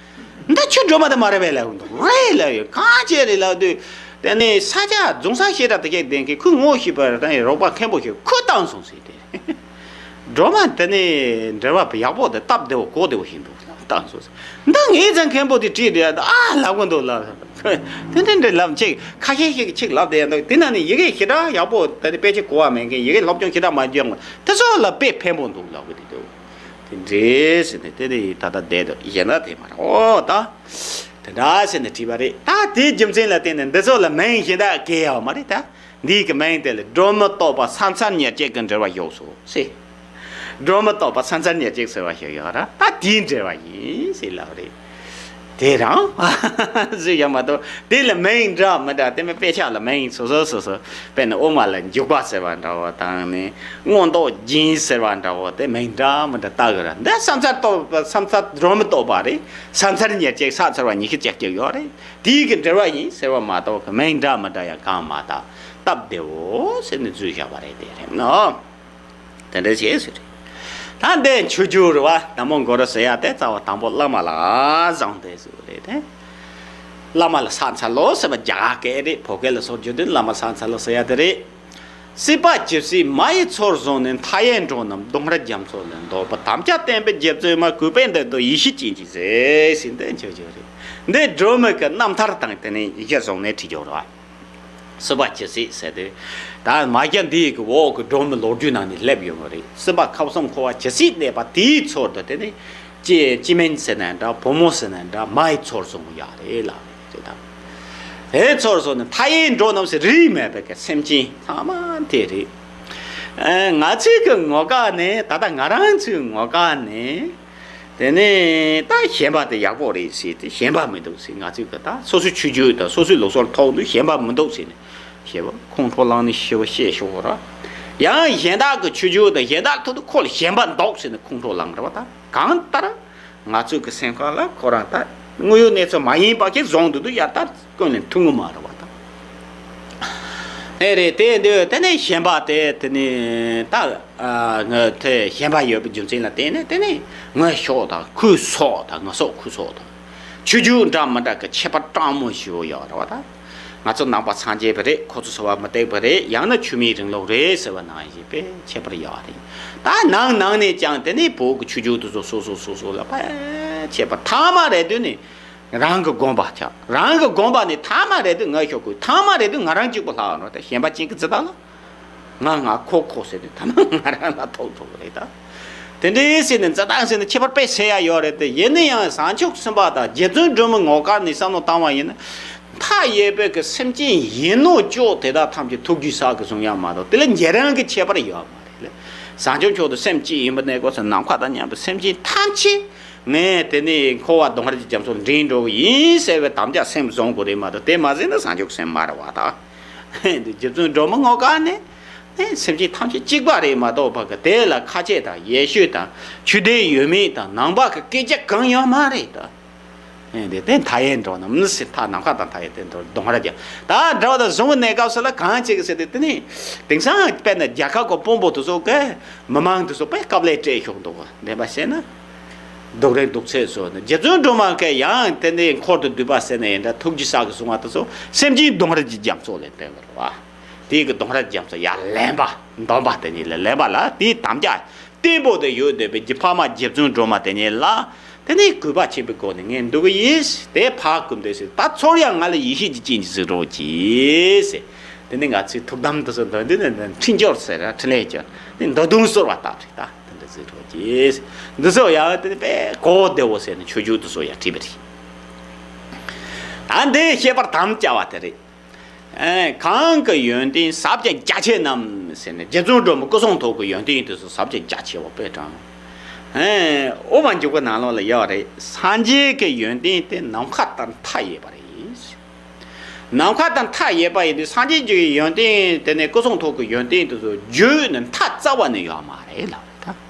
འདི་ཁྱོད་སྒྲོལ་མ་དེ་མ་རེད་པས་ལབ་འདུག་རེད་ལབ་ཡོད། གང་བྱས་རེད་ལབ་དུས་དེ་ནས་ས་ཆ་རྫོང་ས་ཞེ་དྲག་དེ་གས་ལྡན་མཁན་ཁོའི་ངོ་ཤེས་པ་དང་རོགས་པ་མཁན་པོ་ཞིག་ཁོས་བཏང་སོང་ཟེར་ཏེ། སྒྲོལ་མ་དེ་ནས་འབྲེལ་བ་ཡག་པོ་དེ་སྟབས་བདེ་བོ་གོ་བདེ་བོ་ཞིག་འདུག་བཏང་སོང་ཟེར། འདི་ངའི་ཚང་མཁན་པོ་དེ་བྲིས་བསྡད་ཡ་འདུག་ཨ་ལབ་གི་འདུག་ལབ། དེ་འདྲ་འདྲ་ལབ་ཅིག་ཁ་ཤས་ཤིག་ཅིག་ལབ་བསྡད་ཡ་འདུག་དེ་ན་ནི་ཡི་གེ་ཞེ་དྲག་ཡག་པོ་དེ་ནི་དཔེ་ཆ་གོ་བ་མེད་མཁན་ཡི་གེ་སློབ་སྦྱོང་ཞེ་དྲག་མ་བྱུང་བ་དེ་ཚོ་ལ་དཔེ་ཕན་པོ་འདུག་ལབ་གི་དེ་འདུག་དེ་འདྲས་ཟེར་ནས་དེ་ནི་ད་ལྟ་བསྡད་འདུག་གཞན་དག་དེ་མ་རེད། ཨོ་ད་དེ་འདྲ་ཟེར་ནས་བྲིས་པ་རེད། ད་དེའི་རྒྱུ་མཚན་ལ་བརྟེན་ནས་འདི་ཚོ་ལ་མིང་གཞན་དག་གས་ཡོད་མ་རེད་ད། འདིའི་གི་མིང་དེ་ལ་སྒྲོལ་མ་རྟོགས་པ་ས་མཚར་ཉེར་གཅིག་གི་འགྲེལ་བ་ཞུས་སོ་ཟེར། སྒྲོལ་མ་རྟོགས་པ་ས་མཚར་ཉེར་གཅིག་ཟེར་བ་ཞིག་ཡོད་ར། ད་དེའི་འགྲེལ་བ་ཡིན་ཟེར་ལབ་རེད། དེ་རང་ཟེར་ཡ་མ་གཏོགས་དེ་ལ་མིང་འདྲ་མི་འདྲ་དེ་མིན་དཔེ་ཆ་ལ་མིང་སོ་སོ་སོ་སོ་དཔེར་ན་དབུ་མ་ལ་འཇུག་པ་ཟེར་བ་འདྲ་བོ་དང་ནི་མངོན་རྟོགས་རྒྱན་ཟེར་བ་འདྲ་བོ་དེ་མིང་འདྲ་མི་འདྲ་བཏགས་གི་ར། འདི་ས་མཚར་རྟོགས་པ་ས་མཚར་སྒྲོལ་མ་རྟོགས་པ་རེད། ས་མཚར་ཉེར་གཅིག་ས་མཚར་བ་ཉི་ཤུ་རྩ་གཅིག་ཡོད་རེད། དེའི་གི་འགྲེལ་བ་ཡིན་ཟེར་བ་མ་གཏོགས་གི་མིང་འདྲ་མི་འདྲ་ཡང་གང་མ་བཏགས་སྟབས་བདེ་བོ་ཟེར་ནས་འཛུལ་བཞག་པ་རེད། དེ་རེད་ནོ། དེ་འདྲ་བྱས་ཟེར་རེད། ད་འདི་མཆོད་བརྗོད་རེད་བ། ན་མོ་གུ་རུ་ཟེར་ཡ་དེ་རྩ་བ་དང་པོ་བླ་མ་ལ་བཟང་དེ་ཟེར་རེད་དེ། བླ་མ་ལ་ཕྱག་འཚལ་ལོ་ཟེར་བ་རྒྱ་གར་སྐད་རེད། བོད་སྐད་ལ་སོར་བརྗོད་དུས་བླ་མ་ལ་ཕྱག་འཚལ་ལོ་ཟེར་ཡ་དེ་རེད། སྲིད་པ་ཇི་སྲིད་མ་ཡི་ཚོགས་བཟུང་ནས། མཐའ་ཡས་འགྲོ་རྣམས་སྡུག་བསྔལ་རྒྱ་མཚོ་ལས། འདོད་པ་དམ་བཅའ་བརྟན་པའི་རྗེ་བཙུན་མ། གུས་པས་འདི་དག་ཡིད་བཞིན་བྱིན་གྱིས་གཟིགས་ཟེར་འདི་མཆོད་བརྗོད་རེད། འདི་སྒྲོལ་མ་གི་རྣམ་ཐར་དང་དེ་ནས་གཞི་བཟུང་ནས་བྲིས་ཡོད་རེད་བ། སྲིད་པ་ཇི་སྲིད་ཟེར་དུས། ད་མ་གྱ་འདི་ཡི་གི་འོག་གི་སྒྲོལ་མ་ལོ་རྒྱུས་ནང་ནས་སླེབས་ཡོང་གི་རེད། སྲིད་པ་ཁམས་གསུམ་འཁོར་བ་ཇི་སྲིད་གནས་པ་དེའི་ཚོད་དུ་དེ་ནི་སྐྱེ་སྐྱེ་དམན་ཟེར་ན་འདྲ། བུ་མོ་ཟེར་ན་འདྲ། མ་ཡི་ཚོགས་བཟུང་གི་ཡོད་རེད་ལབ་རེད་དམ། དེ་ཚོར་སོང་ནས་མཐའ་ཡས་འགྲོ་རྣམས་སུ་རིས་མེད་པའི་གི་སེམས་ཅན་ཚང་མ་དེ་རེད། ཨ། ང་ཚོའི་གི་ངོ་ག་ནས་ད་ལྟ་ང་རང་ཚོའི་ངོ་ག་ནས། དེ་ནས་ད་ཞེན་པ་དེ་ཡག་པོ་རེད་ཟེར་ཏེ་ཞེན་པ་མི་འདུག་ཟེར། ང་ཚོའི་གི་ད་སོ་སོའི་ཆོས་བརྒྱུད་དང་སོ་སོའི་ལུགས་སྲོལ་ཐོག་ནས་ཞེན་པ་མི་འདུག་ཟེར་ནས་ཞེན་པ་ཁོང་ཁྲོ་ལངས་ནས་ཞེན་པ་བཤད་ཤོག་ར། ཡང་གཞན་དག་གི་ཆོས་བརྒྱུད་དང་གཞན་དག་ཐོག་ཏུ་ཁོ་ལ་ཞེན་པ་འདུག་ཟེར་ནས་ཁོང་ཁྲོ་ལངས་ར་བ། ད་གང་ལྟར། ང་ཚོའི་གི་སེམས་ཁམས་ལ་ཁོ་རང་ད་དངོས་ཡོད་གནས་ཚུལ་མ་ཡིན་པ་ཞིག་བཟུང་འདུག་འདུག་ཡ། ད་ཀུན་ལས་མཐུན་གི་མ་རེད་བ་ད། ཨེ་རེད། དེ་འདི་དེ་ནས་ཞེན་པ་དེ་དེ་ནས་ད་ཨ་ང་དེ་ཞེན་པ་ཡོད་པའི་རྒྱུ་མཚན་ལ་བརྟེན་ནས་དེ་ནས་ངའི་ཕྱོགས་དང་ཁོའི་ཕྱོགས་དང་ངའི་ཕྱོགས་ཁོའི་ཕྱོགས་དང་ཆོས་བརྒྱུད་འདྲ་མི་འདྲ་གི་ཁྱད་པར་སྤྲང་མོ་ཞིག་ཡོད་རེད་བ་ད། ང་ཚོ་ནང་པ་སངས་རྒྱས་པ་རེད། ཁོ་ཚོ་ཚོ་བ་མུ་སྟེགས་པ་རེད། ཡང་ན་ཆོས་མེད་རིང་ལུགས་རེད་ཟེར་བ་ནང་བཞིན་དཔེ་ཁྱད་པར་ཡོད་རེད། ད་ནང་ནང་ནས་ཀྱང་དེ་ནས་བོད་ཀྱི་ཆོས་བརྒྱུད་དེ་ཚོ་སོ་སོ་སོ་སོ་ལ་དཔེ་ཁྱད་པར། ཐ་མ་རེད་དུས་ནས་རང་གི་དགོངས་པ་ཆགས། རང་གི་དགོངས་པ་ནས་ཐ་མ་རེད་དུས་ངའི་ཕྱོགས་ཁོའི། ཐ་མ་རེད་དུས་ང་རང་གཅིག་པུ་ལྷག་ནོ། དེ་ཞེན་པ་ཅན་གྱི་འཛིན་སྟངས་ལ། ང་ང་ཁོ་ཁོ་ཟེར་དུས་ཐ་མ་ང་རང་ལ་ཐོགས་ཐོགས་རེད་ད། དེ་འདྲའི་ཟེར་ནས་འཛིན་སྟངས་ཟེར་ནས་ཁྱད་པར་དཔེ་ཟེར་ཡ་ཡོད་རེད་དེ། ཡིན་ན་ཡང་བྱང་ཆུབ་སེམས་དཔའ་དང་རྗེ་བཙུན་སྒྲོལ་མའི་ངོ་དཀར་ནས་བསམ་བློ་བཏང་བ་ཡིན་ན། མཐའ་ཡས་པའི་གི་སེམས་ཅན་ཡིན་ནོ་ཅོག་དེ་དག་ཐམས་ཅད་ཐུགས་རྒྱུད་ས་གི་བཟུང་ཡ་མ་གཏོགས་དེ་ལ་ཉེ་རང་གི་ཁྱད་པར་ཡོད་མ་རེད་ལ། བྱང་ཆུབ་མཆོག་ཏུ་སེམས་བསྐྱེད་ཡིན་པ་ནས་གོ་ས་ནམ་མཁའ་དང་མཉམ་པའི་སེམས་ཅན་ཐམས་ཅད་ངས་དེ་ནས་འཁོར་བ་གདུང་བར་གྱི་རྒྱ་མཚོ་འདྲེན་འགྲོ་གི་ཡིན་ཟེར་བའི་དམ་བཅའ་སེམས་བཟུང་དགོས་རེད་མ་གཏོགས་དེ་མ་ཟེར་ན་བྱང་ཆུབ་སེམས་མ་རེད་བ་ད། འདི་རྗེ་བཙུན་སྒྲོལ་མའི་ངོ་དཀར་ནས་ནི་སེམས་ཅན་ཐམས་ཅད་གཅིག་པ་རེད་མ་གཏོགས་པ་གི་དེ་ལ་ཁ་ཆད་དང་ཡེ་ཤེས་དང་ཆོས་དད་ཡོད་མེད་དང་ནང་པ་གི་སྐད་ཆ་གང་ཡོད་མ་རེད་ད། འདི་དེ་མཐའ་ཡས་འགྲོ་རྣམས་ཟེར། མཐའ་ནམ་མཁའ་དང་མཐའ་ཡས་དེ་འགྲོ་གདུང་བར་རྒྱ། ད་འགྲོ་བ་དང་བཟུང་གི་གནས་སྐབས་སུ་ལ་གང་བྱེད་གི་ཟེར་ཏེ་དེ་ནི་དེང་སང་དཔེར་ན་རྒྱལ་ཁབ་ཀྱི་དཔོན་པོ་དེ་ཚོ་གི་མི་མང་དེ་ཚོ་དཔེ་དཀའ་ལས་སྤྲད་ཤོག་འདུག་ག་བདེན་པ་བཤད་ན། སྡུག་རུས་སྡུག་ཚད་སོགས་ནི་རྗེ་བཙུན་སྒྲོལ་མ་སྐད་ཡང་དེ་ནས་འཁོར་དུ་འདུས་པ་ཟེར་ནས་ཡིན་འདྲ་ཐུགས་རྒྱུད་ས་གི་བཟུང་བ་དེ་ཚོ་སེམས་ཅན་གདུང་བར་གྱི་རྒྱ་མཚོ་ལས་བཏོན་པ་རེད་བ། དེའི་གི་གདུང་བར་རྒྱ་མཚོ་ཡར་ལེན་པ་འདོན་པ་དེ་ཉིད་ལ་ལེན་པ་ལ་དེའི་དམ་བཅའ་བརྟན་པོ་དེ་ཡོད་བསྡད་པའི་རྗེ་འཕགས་མ་རྗེ་བཙུན་སྒྲོལ་མ་དེ་ཉིད་ལ་དེ་ནས་གུས་པ་ཆེན་པོའི་སྒོ་ནས་ངས་འདུག་གི་ཡིན། དེ་ཕར་བསྐུམ་དེ་ཟེར། ད་ཚོར་ཡང་ང་ལ་ཡེ་ཤེས་ཀྱི་སྤྱན་གྱིས་གཟིགས་རོགས་གྱིས་ཟེར། དེ་ནས་ང་ཚོའི་ཐུགས་དམ་དེ་ཚོ་འདོན་དུས་ནས་འཕྲིན་སྦྱོར་ཟེར་ར་འཕྲིན་ལས་སྦྱོར་ནས་འདོད་དོན་གསོལ་བ་ལྟ་བུ་རེད་ད། དེ་འདྲ་ཟེར་རོགས་གྱིས། འདི་ཚོ་ཡང་དེ་ནི་དཔེ་གོ་བདེ་བོ་ཟེར་ནས་ཆོས་བརྒྱུད་དེ་ཚོ་ཡང་བྲིས་པ་རེད། ད་འདི་བཤད་པར་དམ་བཅའ་བ་དེ་རེད། ཨེ། གང་གི་ཡོན་ཏན་ཟབ་ཅིང་རྒྱ་ཆེ་རྣམས་ཟེར་ནས་རྗེ་བཙུན་སྒྲོལ་མ་སྐུ་གསུང་ཐུགས་ཀྱི་ཡོན་ཏན་དེ་ཚོ་ཟབ་ཅིང་རྒྱ་ཆེ་བ་དཔེ་དྲངས། ཨེ། དབུ་མ་འཇུག་པའི་ནང་ལོགས་ལ་ཡོད་རེད། སངས་རྒྱས་ཀྱི་ཡོན་ཏན་དེ་ནམ་མཁའ་ལྟར་མཐའ་ཡས་པ་རེད། ནམ་མཁའ་དང་མཐའ་ཡས་པ་ཡིན་དུས་སངས་རྒྱས་ཀྱི་ཡོན་ཏན་དེ་ནས་སྐུ་གསུང་ཐུགས་ཀྱི་ཡོན་ཏན་དེ་ཚོ་བརྗོད་ནས་མཐའ་རྩ་བ་ནས་ཡོད་མ་རེད་ལབ་རེད་ད།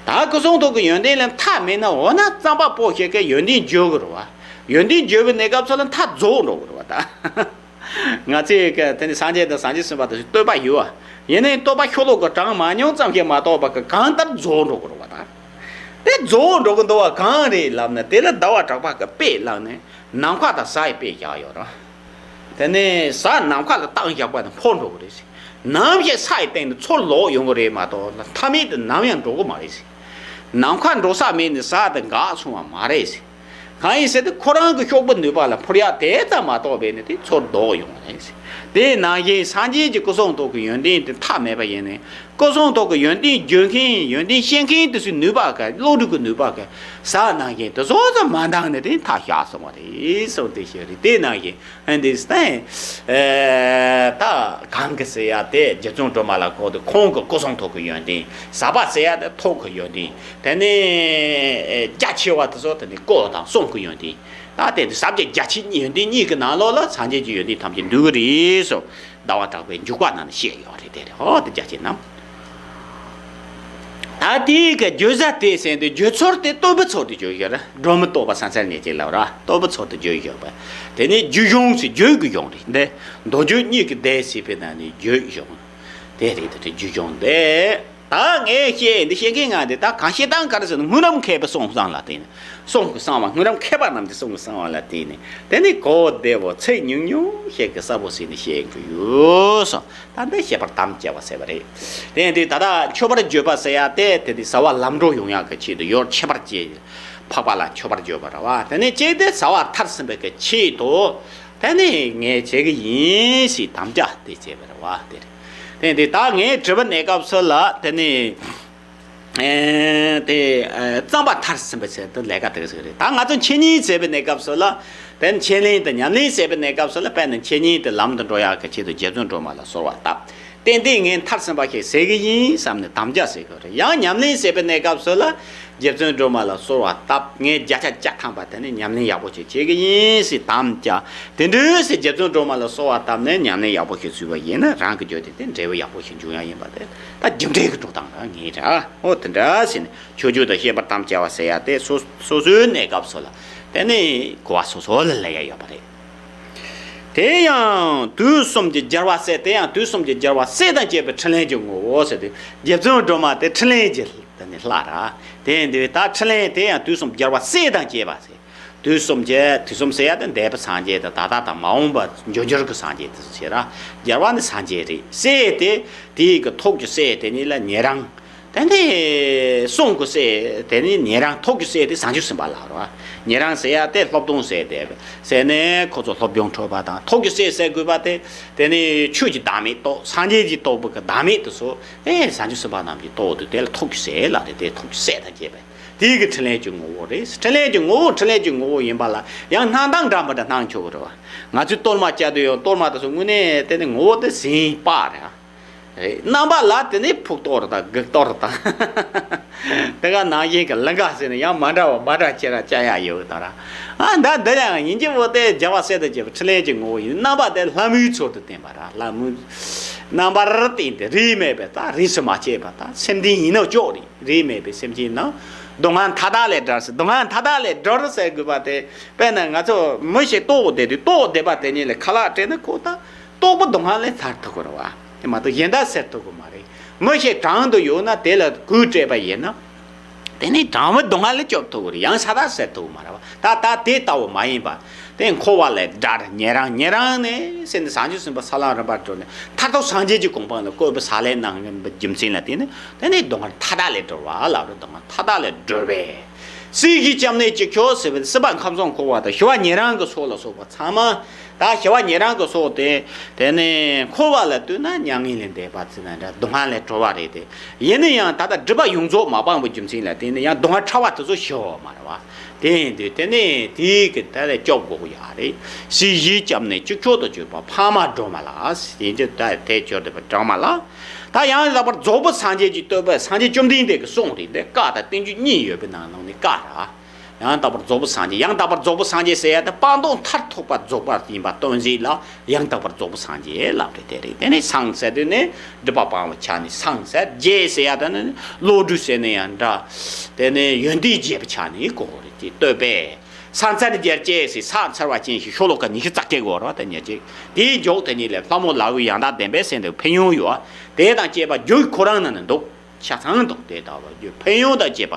ད་སྐུ་གསུང་ཐུགས་ཀྱི་ཡོན་ཏན་ལ་མཐའ་མེད་ན་འོ་ན་རྩོམ་པ་པོ་ཞིག་གིས་ཡོན་ཏན་བརྗོད་དགོས་རེད་བ། ཡོན་ཏན་བརྗོད་པའི་གནས་སྐབས་སུ་ལ་མཐའ་རྫོགས་འགྲོ་དགོས་རེད་བ་ད། ང་ཚོས་ཀྱི་དེ་ནི་སངས་རྒྱས་དང་སངས་རྒྱས་གསུངས་པ་དེ་ཚོ་བསྟོད་པ་ཡོད་བ། ཡིན་ནའི་བསྟོད་པ་ཤོ་ལོ་ཀ་གྲངས་མང་ཉུང་ཙམ་ཞིག་མ་གཏོགས་པ་གི་གང་ལྟར་རྫོགས་འགྲོ་དགོས་རེད་བ་ད། དེ་རྫོགས་འགྲོ་གི་འདུག་བ་གང་རེད་ལབ་ན། དེ་ལ་ཟླ་བ་གྲགས་པ་གི་དཔེ་བླངས་ནས་ནམ་མཁའ་དང་ས་ཡི་དཔེ་བཞག་ཡོད་རེད། དེ་ནས་ས་ནམ་མཁའ་ལ་བཏང་བཞག་པ་ནི་འཕོ་འགྲོ་གི་རེད་ཟེར། ནམ་ཞིག་ས་ཡི་སྟེང་དུ་མཚོ་ལོག་ཡོང་གི་རེད་མ་གཏོགས་ལ་མཐའ་མེད་དུ་ནམ་ཡང་འགྲོ་གི་མ་རེད་ཟེར། ནམ་མཁའ་འགྲོ་ས་མེད་ནས་ས་དེ་འགག་སོང་བ་མ་རེད་ཟེར། གང་ཡིན་ཟེར་དུས་ཁོ་རང་གི་གཤོག་པ་ནུས་པ་ལ་འཕུར་ཡག་དེ་ཙམ་མ་གཏོགས་པས་ནི་དེ་མཚོར་ལྡོག་ཡོང་བ་རེད་ཟེར། དེ་ནང་བཞིན་སངས་རྒྱས་ཀྱི་སྐུ་གསུང་ཐུགས་ཀྱི་ཡོན་ཏན་དེ་མཐའ་མེད་པ་ཡིན་ནས། སྐུ་གསུང་ཐུགས་ཀྱི་ཡོན་ཏན་བརྗོད་མཁན་ཡོན་ཏན་བཤད་མཁན་དེ་ཚོའི་ནུས་པ་ག་བློ་གྲོས་ཀྱི་ནུས་པ་ག་ས་ནང་བཞིན་དེ་ཚོ་ཙམ་མ་འདང་ནས་དེ་མཐའ་བཞག་སོང་བ་རེད་གསུངས་ཏེ་བཤད་རེད། དེ་ནང་བཞིན་ཨ་འདི་སྟེང་ཨེ་ད་གང་གི་ཟེར་ཡ་དེ་རྗེ་བཙུན་སྒྲོལ་མ་ལ་གོ་དེ་ཁོང་གི་སྐུ་གསུང་ཐུགས་ཀྱི་ཡོན་ཏན། ཟབ་པ་ཟེར་ཡ་དེ་ཐུགས་ཀྱི་ཡོན་ཏན། དེ་ནས་ཨེ་རྒྱ་ཆེ་བ་དེ་ཚོ་དེ་ནི་སྐུ་དང་གསུང་གི་ཡོན་ཏན། ད་དེ་ཟབ་རྒྱས་རྒྱ་ཆེ་ཡོན་ཏན་གཉིས་ཀྱི་ནང་ལོགས་ལ་སངས་རྒྱས་ཀྱི་ཡོན་ཏན་ཐམས་ཅད་འདུས་ཀྱི་རེད་གསུངས། ཟླ་བ་གྲགས་པའི་འཇུག་པ་ནང་ནས་བཤད་ཡོད་རེད། དེ་རེད། ཧོ་དེ་རྒྱ་ཆེ་རྣམས། ད་དེའི་གི་བརྗོད་བྱ་དེ་ཟེར་དུས་བརྗོད་ཚུལ་དེ་བསྟོད་པའི་ཚུལ་དུ་བརྗོད་ཡོད་རེད། སྒྲོལ་མ་བསྟོད་པ་ཟང་ཟིང་ལེགས་བྱས་ལབ་ར་བསྟོད་པའི་ཚུལ་དུ་བརྗོད་ཡོད་པ། དེ་ནས་བརྗོད་གཞུང་ཟེར་བརྗོད་ཀྱི་གཞུང་རེད། འདི་མདོ་རྒྱུད་གཉིས་ཀྱི་སྡེ་ཟེར་བའི་ནང་ནས་བརྗོད་གཞུང་དེ་རེད། དེ་བརྗོད་གཞུང་དེ། ད་ངས་བཤད་འདི་བཤད་མཁན་ང་འདི་ད་གང་བཤད་སྟངས་ག་རེ་ཟེར་ན། སྔོན་རབས་མཁས་པའི་གསུང་བསམ་ལ་བརྟེན་ནས། གསུང་གི་གསང་བ། སྔོན་རབས་མཁས་པ་རྣམས་ཀྱི་གསུང་གི་གསང་བ་ལ་བརྟེན་ནས། དེ་ནི་གོ་བདེ་བོ་ཚིག་ཉུང་ཉུང་ཞིག་གི་གསལ་པོ་ཟིན་ནས་བཤད་གི་ཡོད་སོང་། ད་འདི་བཤད་པར་དམ་བཅའ་བ་ཟེར་བ་རེད། དེ་ཡིན་དུས་ད་ལྟ་མཆོད་པར་བརྗོད་པ་ཟེར་ཡ་དེ་དེ་ནི་བྱ་བ་ལམ་འགྲོ་ཡོང་ཡག་གི་ཆེད་དུ། ཡོན་ཏན་ཁྱད་པར་ཅན་འཕགས་པ་ལ་མཆོད་པར་བརྗོད་པ་རེད་བ། དེ་ནི་གཅིག་དེ་བྱ་བ་མཐར་ཕྱིན་པའི་གི་ཆེད་དུ། དེ་ནི་ངས་བྱེད་གི་ཡིན་ཞེས་དམ་བཅའ་དེ་བྱས་པ་རེད་བ། དེ་རེད། དེ་འདི་ད་ངས་དྲི་བ་གནས་སྐབས་སུ་ལ་དེ་ནི་ཨེ་དེ་ཨེ་རྩོམ་པ་མཐར་ཕྱིན་པ་ཟེར་དུས་ལས་ཀ་དེ་ཟེར་རེད། ད་ང་ཚོ་འཆད་ཉན་བྱེད་པའི་གནས་སྐབས་སུ་ལ་ དེ་ནས་ཆོས་གླིང་དུ་ཉམས་ལེན་བྱེད་པའི་གནས་སྐབས་སུ་ལ་དཔེར་ན་འཆད་ཉན་དུ་ལམ་དུ་འགྲོ་ཡག་གི་ཆེད་དུ་རྗེ་བཙུན་སྒྲོལ་མ་ལ་གསོལ་བ་བཏབ། ཏན་ཏན་ངས་མཐར་ཕྱིན་པ་ཞིག་ཟེར་གི་ཡིན་བསམ་ནས་དམ་བཅའ་བྱེད་དགོས་རེད། ཡང་ཉམས་ལེན་བྱེད་པའི་གནས་སྐབས་སུ་ལ་རྗེ་བཙུན་སྒྲོལ་མ་ལ་གསོལ་བ་བཏབ། ངས་བརྒྱ་ཆ་བརྒྱ་ཐམ་པ་དེ་ནས་ཉམས་ལེན་ཡག་པོ་ཞིག་བྱེད་གི་ཡིན་ཟེར་དམ་བཅའ། དེ་འདྲ་ཟེར་རྗེ་བཙུན་སྒྲོལ་མ་ལ་གསོལ་བ་བཏབ་ནས་ཉམས་ལེན་ཡག་པོ་ཞིག་བྱས་པ་ཡིན་ན་རང་གི་རྒྱུད་དེ་དེ་འབྲས་བུ་ཡག་པོ་ཞིག་འབྱུང་ཡག་ཡིན་པ་དེ་ད་རྒྱུ་འབྲས་ཀྱི་འགྲོ་སྟངས་རང་ངེས་རེད། ཨོ་དེ་འདྲ་ཟེར་ནས། མཆོད་བརྗོད་དང་བཤད་པར་དམ་བཅའ་བ་ཟེར་ཡ་དེ་སོ་སོ་སོའི་གནས་སྐབས་སུ་ལ་དེ་ནི་གོ་བ་སོ་སོ་ལ་སླེབས་ཡ་ཡོད་པ་རེད། དེ་ཡང་དུས་གསུམ་གྱི་རྒྱལ་བ་སྲས། དེ་ཡང་དུས་གསུམ་གྱི་རྒྱལ་བ་སྲས་དང་བཅས་པའི་འཕྲིན་ལས་ཀྱི་ངོ་བོ་ཟེར་ཏེ། རྗེ་བཙུན་སྒྲོལ་མ་དེ་འཕྲིན་ལས་ཀྱི་དེ་ནི་ལྷ་ར། དེ་ཡིན་དུས་ད་འཕྲིན་ལས་དེ་ཡང་དུས་གསུམ་རྒྱལ་བ་སྲས་དང་བཅས་པ་ཟེར། དུས་གསུམ་གྱི་དུས་གསུམ་ཟེར་ཡ་དེ་འདས་པའི་སངས་རྒྱས་དང་ད་ལྟ་དང་མ་འོངས་པ་འབྱུང་འགྱུར་གྱི་སངས་རྒྱས་དེ་ཚོ་བྱེད་ར། རྒྱལ་བ་ནི་སངས་རྒྱས་རེད། སྲས་དེ་དེའི་གི་ཐུགས་ཀྱི་སྲས་དེ་ཉིད་ལ་ཉན་རང་། དེ་ནས་གསུང་གི་སྲས་དེ་ནི་ཉན་རང་། ཐུགས་ཀྱི་སྲས་དེ་བྱང་ཆུབ་སེམས་དཔའ་ལ་རོ། ཉན་རང་ཟེར་ཡ་དེ་སློབ་སྟོན་ཟེར་དེ་ཟེར་ནས་ཁོ་ཚོ་སློབ་སྦྱོང་འཕྲོད་པ་དང་། ཐུགས་ཀྱི་སྲས་ཟེར་དགོས་པ་དེ་དེ་ནི་ཆོས་ཀྱི་བདག་མེད་རྟོགས། སངས་རྒྱས་ཀྱི་རྟོགས་པ་གི་བདག་མེད་དུ་སོ། ཨེ་བྱང་ཆུབ་སེམས་དཔའ་རྣམས་ཀྱི་རྟོགས་དུས་དེ་ལ་ཐུགས་ཀྱི་སྲས་ལ་རེད། དེ་ཐུགས་ཀྱི་སྲས་དང་བཅས་པ་དེའི་གི་འཕྲིན་ལས་ཀྱི་ངོ་བོ་རེད། འཕྲིན་ལས་ཀྱི་ངོ་བོ། འཕྲིན་ལས་ཀྱི་ངོ་བོ་ཡིན་པ་ལ་ཡང་སྣང་སྟངས་འདྲ་མི་འདྲ་སྣང་ཆོག་གི་རེད་བ། ང་ཚོས་གཏོར་མ་བཅའ་དུས་ཡང་གཏོར་མ་དེ་ཚོ་དངོས་གནས་དེ་ནི་ངོ་བོ་དེ་ཟིན་པ་རེད། རེད། རྣམ་པ་ལ་དེ་ནི་ཕུགས་གཏོར་དང་དགུག་གཏོར་དང་། དེ་ག་ནང་བཞིན་གྱི་ལིང་ག་ཟེར་ནས་ཡང་མ་འདྲ་བ་མ་འདྲ་ཁྱེད་རང་བཅའ་ཡག་ཡོད་དང་ར། ཨ་ད་འདི་ཡང་ཡིན་གྱི་བོ་དེ་རྒྱལ་བ་སྲས་དང་བཅས་པའི་འཕྲིན་ལས་ཀྱི་ངོ་བོ་ཡིན། རྣམ་པ་དེ་ལྷ་མོའི་ཚུལ་དུ་བསྟན་པ་ར། ལྷ་མོའི་རྣམ་པར་བསྟན་ཏེ་རིས་མེད་པའི་ད་རིས་སུ་མ་ཆད་པ་ད་སེམས་ལྡན་ཡིན་ནོ་ཅོག་རེད། རིས་མེད་པའི་སེམས་ཅན་རྣམས། སྡུག་བསྔལ་མཐའ་དག་ལས་བསྒྲལ་ཟེར། སྡུག་བསྔལ་མཐའ་དག་ལས་སྒྲོལ་ཟེར་དགོས་པ་དེ། དཔེར་ན་ང་ཚོ་མི་ཞིག་ལྟོགས་བསྡད་དུས་ལྟོགས་བསྡད་པ་དེ་ཉིད་ལ་ཁ་ལག་སྤྲད་ན་ཁོ་ད་ལྟོགས་པ་སྡུག་བསྔལ་ལས་ཐར་ཐུབ་ཀྱི་རེད་བ། དེ་མ་གཏོགས་གཞན་དག་སེལ་ཐུབ་ཀྱི་མ་རེད། མི་ཞིག་གྲང་དུ་ཡོད་ན་དེ་ལ་གོས་སྤྲད་པ་ཡིན་ན། དེ་ནི་གྲང་བའི་སྡུག་བསྔལ་ལས་སྐྱོབ་ཐུབ་ཀྱི་རེད། ཡང་ས་དག་སེལ་ཐུབ་ཀྱི་མ་རེད་བ། ད་ལྟ་དེ་ལྟ་བུ་མ་ཡིན་པ། དེ་འཁོར་བ་ལས་བསྒྲལ། ཉན་རང་། ཉན་རང་ནས་ཟེར་ནས་བྱང་ཆུབ་སེམས་དཔའ་ས་ལམ་རིམ་པར་གྲོལ་ནས་མཐར་ཐུག་སངས་རྒྱས་ཀྱི་གོ་འཕང་ལ་བཀོད་པའི་ས་ལས་གནང་གི་རྒྱུ་མཚན་ལ་བརྟེན་ནས་དེ་ནི་སྡུག་བསྔལ་མཐའ་དག་ལས་སྒྲོལ་བ་ལབ་རེད། སྡུག་བསྔལ་མཐའ་དག་ལས་སྒྲོལ་བས། སྲིད་ཞིའི་སྐྱབས་གནས་གཅིག་ཁྱོད་ཟེར་བའི་སྲིད་པ་ཁམས་གསུམ་འཁོར་བ་དང་ཞི་བ་ཉན་རང་གི་ཚོགས་ལ་སོགས་པ་ཚང་མ། ད་ཞི་བ་ཉན་རང་གི་ཚོགས་དེ་དེ་ནི་འཁོར་བ་ལ་ལྟོས་ན་མྱ་ངན་ལས་འདས་པ་ཚེ་ན་འདྲ་སྡུག་བསྔལ་ལས་གྲོལ་བ་རེད་དེ། ཡིན་ན་ཡང་ད་ལྟ་སྒྲིབ་པ་ཡོངས་རྫོགས་མ་སྤངས་པའི་རྒྱུ་མཚན་ལ་བརྟེན་ནས་ཡང་སྡུག་བསྔལ་ཕྲ་བ་དེ་ཚོ་ཞི་བ་མ་རེད་བ། དེ་ཡིན་དུས་དེ་ནས་དེའི་གི་ད་ལས་སྐྱོབ་དགོས་ཀྱི་ཡོད་རེད། སྲིད་ཞིའི་སྐྱབས་གནས་གཅིག་ཁྱོད་དུ་གྱུར་པ་འཕགས་མ་སྒྲོལ་མ་ལགས། ཡིན་གྱི་ད་དེ་གྱུར་ཏེ་བ་སྒྲོལ་མ་ལགས། ད་ཡང་དག་པར་རྫོགས་པའི་སངས་རྒྱས་ཀྱི་བསྟོད་པ། སངས་རྒྱས་བཅོམ་ལྡན་འདས་ཀྱི་གསུང་རེད། འདི་བཀའ་དང་བསྟན་བཅོས་གཉིས་ཡོད་པའི་ནང་ནང་ནས་བཀའ་ར། ཡང་དག་པར་རྫོགས་པའི་སངས་རྒྱས། ཡང་དག་པར་རྫོགས་པའི་སངས་རྒྱས་ཟེར་ཡ་དེ་སྤངས་རྟོགས་མཐར་ཐུག་པ་རྫོགས་པ་ཡིན་པ་སྟོན་ཞིག་ལ་ཡང་དག་པར་རྫོགས་པའི་སངས་རྒྱས་ལབ་རེད། དེ་རེད། དེ་ནས་སངས་ཟེར་དུས་ནི་སྒྲིབ་པ་སྤངས་པའི་ཆ་ནས་སངས་ཟེར། རྒྱས་ཟེར་ཡ་དེ་ནི་བློ་གྲོས་ཟེར་ནི་ཡང་འདྲ། དེ་ནི་ཡོན་ཏན་རྒྱས་པའི་ཆ་ནས་གོ་དགོས་རེད། དེ་བསྟོད་པས། ས་མཚར་རྒྱལ་སྐྱེས་ཟེར། ས་མཚར་བ་ཅན་ཞེས་ཤོ་ལོ་ཀ་ཉི་ཤུ་རྩ་བརྒྱད་གོ་ར། དེ་ཉེར་གཅིག་དེའི་མཇུག་དེ་ཉིད་ལས་ལྷ་མོ་ལ་འོད་ཡང་དག་ལྡན་པས་ཟེར་འདུག་ཕན་ཡོན་ཡོད། དེ་དང་བཅས་པ་རྒྱུད་ཁོ་རང་ནང་ན་འདུག་ཆ་ཚང་དང་དེ་ལྟ་བུ་རྒྱུ་ཕན་ཡོན་དང་བཅས་པ་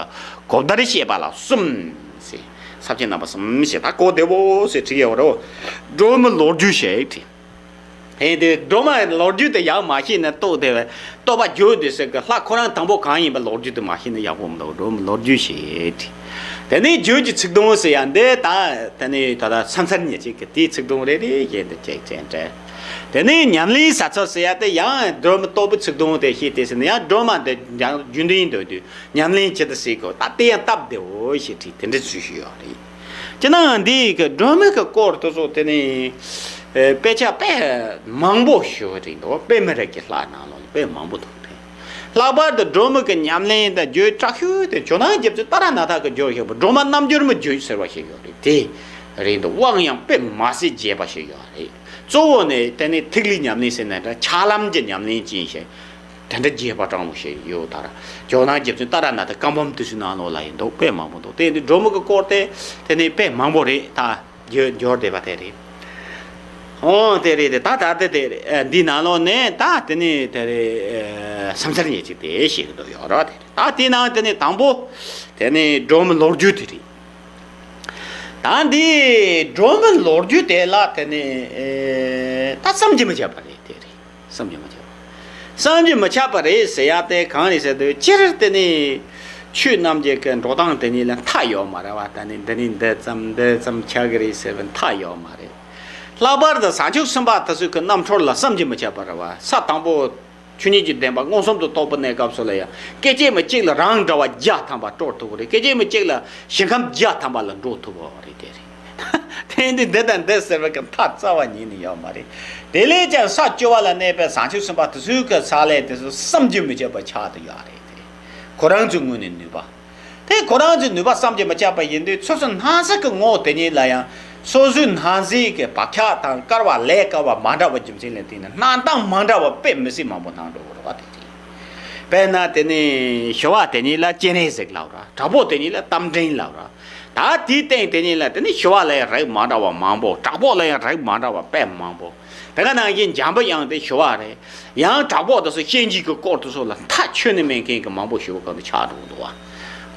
གོ་བརྡར་བཤད་པ་ལ་གསུམ་ཟེར། ས་བཅད་རྣམ་པ་གསུམ་ཞེས་ད་གོ་བདེ་བོ་ཞེས་བྲིས་ཡོད་རོ། སྒྲོལ་མའི་ལོ་རྒྱུས་ཞེས་བྲིས། ཧེ་དེ་སྒྲོལ་མའི་ལོ་རྒྱུས་དེ་ཡག་མ་ཤེས་ན་རྟོགས་བདེ་བའི་བསྟོད་པ་རྒྱུད་དེ་ཟེར་གི་ལྷ་ཁོ་རང་དང་པོ་གང་ཡིན་པའི་ལོ་རྒྱུས་དེ་མ་ཤེས་ན་ཡག་པོ་མི་འདུག་སྒྲོལ་མའི་ལོ་རྒྱུས་ཞེས་བྲིས། དེ་ནས་རྒྱུད་ཀྱི་ཚིག་དོན་ཟེར་ཡ་འདི་ད་དེ་ནས་ད་ལྟ་ས་མཚར་ཉེར་གཅིག་གི་དེའི་ཚིག་དོན་རེ་རེ་བཞིན་དུ་བྱས་བྱས་འདྲ། དེ་ནས་ཉམས་ལེན་ས་ཚོ་ཟེར་ཡ་དེ་ཡང་སྒྲོལ་མ་བསྟོད་པའི་ཚིག་དོན་དེ་ཤེས་ཏེ་ཟེར་ན་ཡང་སྒྲོལ་མ་འདི་ཡང་རྒྱུན་ལྡན་འདོད་དུས་ཉམས་ལེན་ཇི་ལྟར་བྱེད་དགོས་ད་དེ་ཡང་སྟབས་བདེ་བོ་ཞེས་བྲིས་དེ་འདྲ་ཚུལ་ཞིག་ཡོད་རེད། ཅི་ནའང་འདི་གི་སྒྲོལ་མ་གི་སྐོར་དེ་ཚོ་དེ་ནས་དཔེ་ཆ་དཔེ་མང་པོ་ཞིག་རེད་འདུག་དཔེ་མི་རབས་ཀྱི་ལྷ་ནང་ལོགས་ལ་དཔེ་མང་པོ་འདུག་རེད། ལྷག་པར་དུ་སྒྲོལ་མ་གི་ཉམས་ལེན་དང་རྒྱུད་དྲག་ཤོས་དེ་ཇོ་ནང་རྒྱལ་པོ་ཏཱ་ར་ནཱ་ཐ་གི་རྒྱུད་ཞེས་པ་སྒྲོལ་མ་རྣལ་འབྱོར་མའི་རྒྱུད་ཟེར་བ་ཞིག་ཡོད་རེད། དེ་རེད་འདུག་དབང་ཡང་དཔེ་མ་སྲིད་རྒྱས་པ་ཞིག་ཡོད་རེད། གཙོ་བོ་ནི་དེ་ནི་ཐིག་ལེའི་ཉམས་ལེན་ཟེར་ན་འདྲ་ཆགས་ལམ་གྱི་ཉམས་ལེན་ཅན་ཞིག་དེ་འདྲ་རྒྱས་པ་དྲང་མོ་ཞིག་ཡོད་དར། ཇོ་ནང་རྒྱལ་པོ་ཏཱ་ར་ནཱ་ཐ་བཀའ་འབུམ་དེ་ཚོའི་ནང་ལོགས་ལ་ཡིན་འདུག་དཔེ་མང་པོ་འདུག་དེ་འདི་སྒྲོལ་མ་གི་སྐོར་དེ་དེ་ནི་དཔེ་མང་པོ་རེད། ད་འགྱུར་འགྱུར་བསྡད་པ་དེ་རེད། ཨོ་དེ་རེད་དེ་ད་ད་དེ་དེ་རེད། འདི་ནང་ལོགས་ནས་ད་དེ་ནི་དེ་རེད། ས་མཚར་ཉེར་གཅིག་དེ་ཤེས་ཀྱི་འདུག་ཡོད་ར། དེ་རེད། ད་དེ་ནང་དེ་ནི་དང་པོ་དེ་ནི་སྒྲོལ་མའི་ལོ་རྒྱུས་དེ་རེད། ད་འདི་སྒྲོལ་མའི་ལོ་རྒྱུས་དེ་ལ་དེ་ནི་ད་བསམ་གྱིས་མི་ཁྱབ་པ་རེད། དེ་རེད། བསམ་གྱིས་མི་ཁྱབ། བསམ་གྱིས་མི་ཁྱབ་པ་རེད་ཟེར་ཡ་དེ་གང་རེད་ཟེར་དུས་སྤྱིར་དེ་ནི་ཆོས་རྣམས་ཀྱི་གི་འགྲོ་སྟངས་དེ་ཉིད་ལ་མཐའ་ཡོད་མ་རེད་བ། ད་ནི་འདི་ནི་འདི་ཙམ་འདི་ཙམ་ཆགས་ཀྱི་རེད་ཟེར་བའི་མཐའ་ཡོད་མ་རེད། ལྷག་པར་དུ་བྱང་ཆུབ་སེམས་དཔའ་དེ་ཚོའི་གི་རྣམ་འཕྲུལ་ལ་བསམ་གྱིས་མི་ཁྱབ་པ་རེད་བ། ས་དང་པོ་ཆོས་ཉིད་ཀྱི་བདེན་པ་མངོན་སུམ་དུ་རྟོགས་པའི་གནས་སྐབས་སུ་ལ་ཡང་སྐད་ཅིག་མ་གཅིག་ལ་རང་འདྲ་བ་བརྒྱ་ཐམ་པ་སྤྲོར་ཐུབ་པ་རེད། སྐད་ཅིག་མ་གཅིག་ལ་ཞིང་ཁམས་བརྒྱ་ཐམ་པ་ལ་འགྲོ་ཐུབ་པ་རེད། དེ་རེད། དེ་འདི་འདི་དང་འདི་ཟེར་བའི་གི་མཐའ་རྩ་བ་ཉིད་ནས་ཡོད་མ་རེད། དེ་ལས་ཀྱང་ས་བཅུ་པ་ལ་གནས་པའི་བྱང་ཆུབ་སེམས་དཔའ་དེ་ཚོའི་གི་ས་ལས་དེ་ཚོ་བསམ་གྱིས་མི་ཁྱབ་པ་ཆགས་ཏེ་ཡོད་རེད་དེ། ཁོ་རང་ཚོའི་ངོས་ནས་ནུས་པ། དེ་ཁོ་རང་ཚོའི་ནུས་པ་བསམ་གྱིས་མི་ཁྱབ་པ་ཡིན་དུས་སོ་སོའི་སྣང་སྲིད་ཀྱི་ངོ་བོ་དེ་ཉིད་ལ་ཡང་སོ་སོའི་སྣང་སྲིད་ཀྱི་བག་ཆགས་དང་བཀར་བ་ལས་བཀར་བ་མ་འདྲ་བ་རྒྱུ་མཚན་ལ་བརྟེན་ནས་སྣང་སྟངས་མ་འདྲ་བ་དཔེ་མི་སྲིད་མང་པོ་སྣང་འགྲོ་གི་རེད་བ། དེ་དེ་དཔེར་ན་དེ་ནི་ཞི་བ་དེ་ཉིད་ལ་སྤྱན་རས་གཟིགས་ལབ་ར། དྲག་པོ་དེ་ཉིད་ལ་རྟ་མགྲིན་ལབ་ར། ད་དེའི་སྟེང་དེ་ཉིད་ལ་དེ་ནི་ཞི་བ་ལ་ཡང་རིགས་མ་འདྲ་བ་མང་པོ། དྲག་པོ་ལ་ཡང་རིགས་མ་འདྲ་བ་དཔེ་མང་པོ། དེ་ག་ནང་བཞིན་འཇམ་པའི་དབྱངས་དེ་ཞི་བ་རེད། ཡང་དྲག་པོ་དེ་ཚོ་གཤིན་རྗེ་གི་སྐོར་དེ་ཚོ་ལ་མཐའ་ཆོད་ནི་མེད་མཁན་གྱི་མང་པོ་ཞིག་གང་དུ་ཆགས་འགྲོ་གི་འདུག་བ།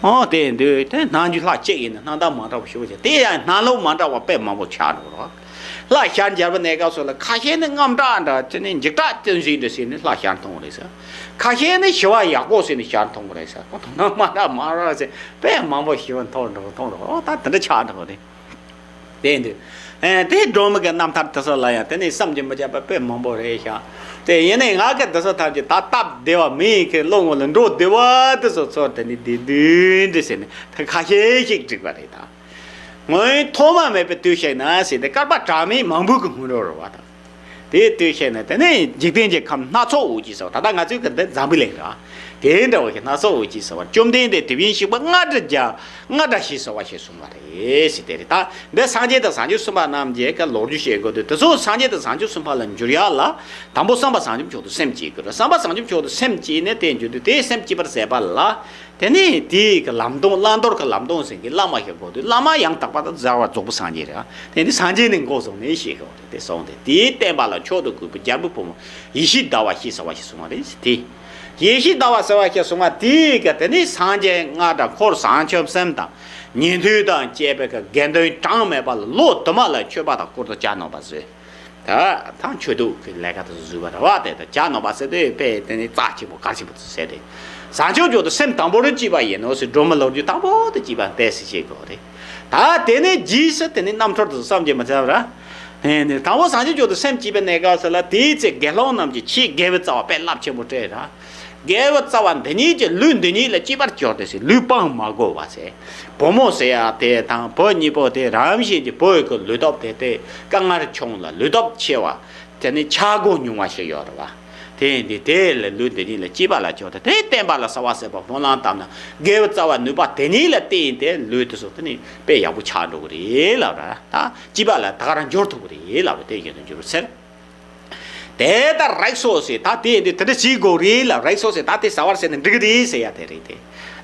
ཨོ་དེ་འདུག་དེ་སྣང་རྒྱུ་ལྷ་གཅིག་ཡིན་ན་སྣང་སྟངས་མ་འདྲ་བ་ཞིག་བྱས། དེ་ཡང་སྣང་ལུགས་མ་འདྲ་བ་དཔེ་མང་པོ་ཆགས་འགྲོ་གི་རེད། ལྷ་ཞལ་མཇལ་བ་གནས་སྐབས་སུ་ལ་ཁ་ཤས་ནི་རྔམ་དྲག་འདྲ། དེ་ནི་འཇིགས་སྐྲག་ཅན་ཞིག་འདྲ་ཟེར་ནས་ལྷ་ཞལ་མཐོང་བ་རེད་ཟེར། ཁ་ཤས་ནི་ཞི་བ་ཡག་པོ་ཟེར་ནས་ཞལ་མཐོང་བ་རེད་ཟེར། ཁོ་ཐོག་ན་མ་འདྲ་མ་འདྲ་ཟེར་དཔེ་མང་པོ་ཞིག་མཐོང་འགྲོ་མཐོང་འགྲོ། ཨོ་ད་དེ་འདྲ་ཆགས་འགྲོ་རེད། དེ་འདུག་ཨེ་དེ་སྒྲོལ་མ་གི་རྣམ་ཐར་དེ་ཚོ་ལ་ཡང་དེ་ནས་བསམ་གྱིས་མི་ཁྱབ་པ་དཔེ་མང་པོ་རེད་ཤག་དེ་ཡིན་ནའི་ང་གི་དེ་ཚོ་ཐམས་ཅད་ད་སྟབས་བདེ་བ་མི་ཡི་གི་བློ་ངོ་ལ་འགྲོ་བདེ་བ་དེ་ཚོ་ཚོར། དེ་ནི་དེ་འདུག་འདྲ་ཟེར་ནས་ད་ཁ་ཤས་ཤིག་བསྒྲིགས་པ་རེད་ད། སྔོན་ཐོག་མ་མེད་པའི་དུས་ཤིག་ན་ཟེར་ཏེ་བསྐལ་པ་གྲངས་མེད་མང་པོའི་གི་སྔོན་རོལ་རེད་བ་ད། དེའི་དུས་ཤིག་ན་དེ་ནས་འཇིག་རྟེན་གྱི་ཁམས་སྣ་ཚོགས་འོད་ཀྱིས་ཟེར་བ། ད་ལྟ་ང་ཚོའི་གི་འདི་འཛམ་བུའི་གླིང་རེད་བ། དེ་འདྲ་བ་ཞིག་སྣ་ཚོགས་འོད་ཀྱིས་ཟེར་བ། བཅོམ་ལྡན་འདས་དེ་བཞིན་གཤེགས་པ་རྔ་སྒྲ་རྒྱ་རྔ་སྒྲ་ཞེས་བྱ་བ་ཞེས་གསུངས་པ་རེད་ཟེར་དེ་རེད། ད་འདི་སངས་རྒྱས་དང་བྱང་ཆུབ་སེམས་དཔའ་རྣམས་ཀྱི་གི་ལོ་རྒྱུས་བཤད་དགོས་དུས། དེ་ཚོ་སངས་རྒྱས་དང་བྱང་ཆུབ་སེམས་དཔའ་ལ་འགྱུར་ཡག་ལ་དང་པོ་བསམ་པ་བྱང་ཆུབ་མཆོག་ཏུ་སེམས་བསྐྱེད་དགོས་རེད། བསམ་པ་བྱང་ཆུབ་མཆོག་ཏུ་སེམས་བསྐྱེད་ནས་དེ་འགྱུར་དུས་དེའི་སེམས་བསྐྱེད་པར་ཟད་པ་ལ། དེ་ནས་དེའི་གི་ལམ་སྟོན། བླང་དོར་གྱི་ལམ་སྟོན་ཟེར་གྱི་བླ་མ་ཞིག་དགོས་དུས། བླ་མ་ཡང་དག་པར་ད་ཟབ་པ་རྫོགས་པའི་སངས་རྒྱས་རེད། དེ་ནི་སངས་རྒྱས་ནས་འགོ་བཟུང་ནས་ཞེས་ཞུ་བ་རེད། དེ་སོང་སྟེ་དེའི་བསྟན་པ་ལ་མཆོག་ཏུ་གུས་པའི་རྒྱལ་པོའི་བུ་མོ་ཡེ་ཤེས་ཟླ་བ་ཞེས་བྱ་བ་ཞིག་གསུངས་པ་རེད། དེ་ཡེ་ཤེས་ཟླ་བ་ཟེར་བ་ཞིག་གསུངས་པ་དེའི་གི་དེ་ནི་སངས་རྒྱས་རྔ་སྒྲ་འཁོར་བྱང་ཆུབ་སེམས་དང་ཉན་ཐོས་དང་བཅས་པའི་གི་དགེ་འདུན་གྲངས་མེད་པ་ལ་ལོ་དུ་མ་ལ་མཆོད་པ་དང་སྐོར་དུ་བྱ་ནོ་པ་བཟོས། ད་ཐང་ཆོས་དུག་གི་ལས་ཀ་དེ་བཟོས་པ་རེད་བ། དེ་ད་བྱ་ནོ་པ་ཟེར་དུས་དཔེ་དེ་ནི་རྩ་ཆེན་པོ་གལ་ཆེན་པོ་དེ་ཟེར་ཏེ། བྱང་ཆུབ་མཆོག་ཏུ་སེམས་དང་པོ་རུ་སྐྱེས་པ་ཡིན་ནོ་ཟེར། སྒྲོལ་མ་ལོ་རྒྱུས་དང་པོ་དེ་སྐྱེས་པ་དེ་ཟེར་བྱེད་དགོས་རེད། ད་དེ་ནས་རྗེས་སུ་དེ་ནི་རྣམ་འཕྲུལ་དུ་བསམ་གྱིས་མི་ཁྱབ་ར། དེ་ནི་དང་པོ་བྱང་ཆུབ་མཆོག་ཏུ་སེམས་བསྐྱེད་པའི་གནས་སྐབས་སུ་ལ་དེའི་ཚེ་དགེ་སློང་རྣམས་ཀྱིས་ཆེས་དགེ་བའི་རྩ་བ་དཔེ་རླབས་ཆེན་པོ་སྤྲད་ར། དགེ་བའི་རྩ་བ་འདི་ཉིད་ཀྱིས་ལུས་འདི་ཉིད་ལ་སྐྱིད་པར་གྱུར་ཏེ་ཟེར། ལུས་སྤང་མ་དགོས་པ་ཟེར། བུ་མོ་ཟེར་ཡ་དེ་དང་བུ་གཉིས་པོ་དེ་རང་བཞིན་གྱིས་བུ་ཡི་གི་ལུས་སྟོབས་དེ་དེ་དཀའ་ངལ་ཆུང་ལ་ལུས་སྟོབས་ཆེ་བ། དེ་ནི་ཆག་སྒོ་ཉུང་བ་ཞིག་ཡོད་རེད་བ། དེ་ཡིན་དུས་དེ་ལ་ལུས་འདི་ཉིད་ལ་སྐྱིད་པ་ལ་གྱུར་ཏེ། དེ་བསྟན་པ་ལ་གསོལ་བ་བསྩལ་བ་སྨོན་ལམ་བཏབ་ན་དགེ་བའི་རྩ་བ་ནུས་པ་དེ་ཉིད་ལ་བརྟེན་ཏེ་ལུས་དེ་ཚོ་དེ་ནི་དཔེ་ཡག་པོ་ཆགས་འགྲོ་གི་རེད་ལབ་ར། ད་སྐྱིད་པ་ལ་ད་ག་རང་འབྱོར་ཐུབ་ཀྱི་རེད་ལབ་ར། དེ་བཞིན་དུ་འགྱུར་ཟེར། དེ་ལྟར་རིགས་སོ་ཞེས། ད་དེ་ཡིན་དུས་དེ་འདྲ་བྱེད་དགོས་རེད་ལ། རིགས་སོ་ཞེས། ད་དེ་བྱ་བར་བྱས་ན་འགྲིག་གི་རེད་ཟེར་ཡ་དེ་རེད་དེ།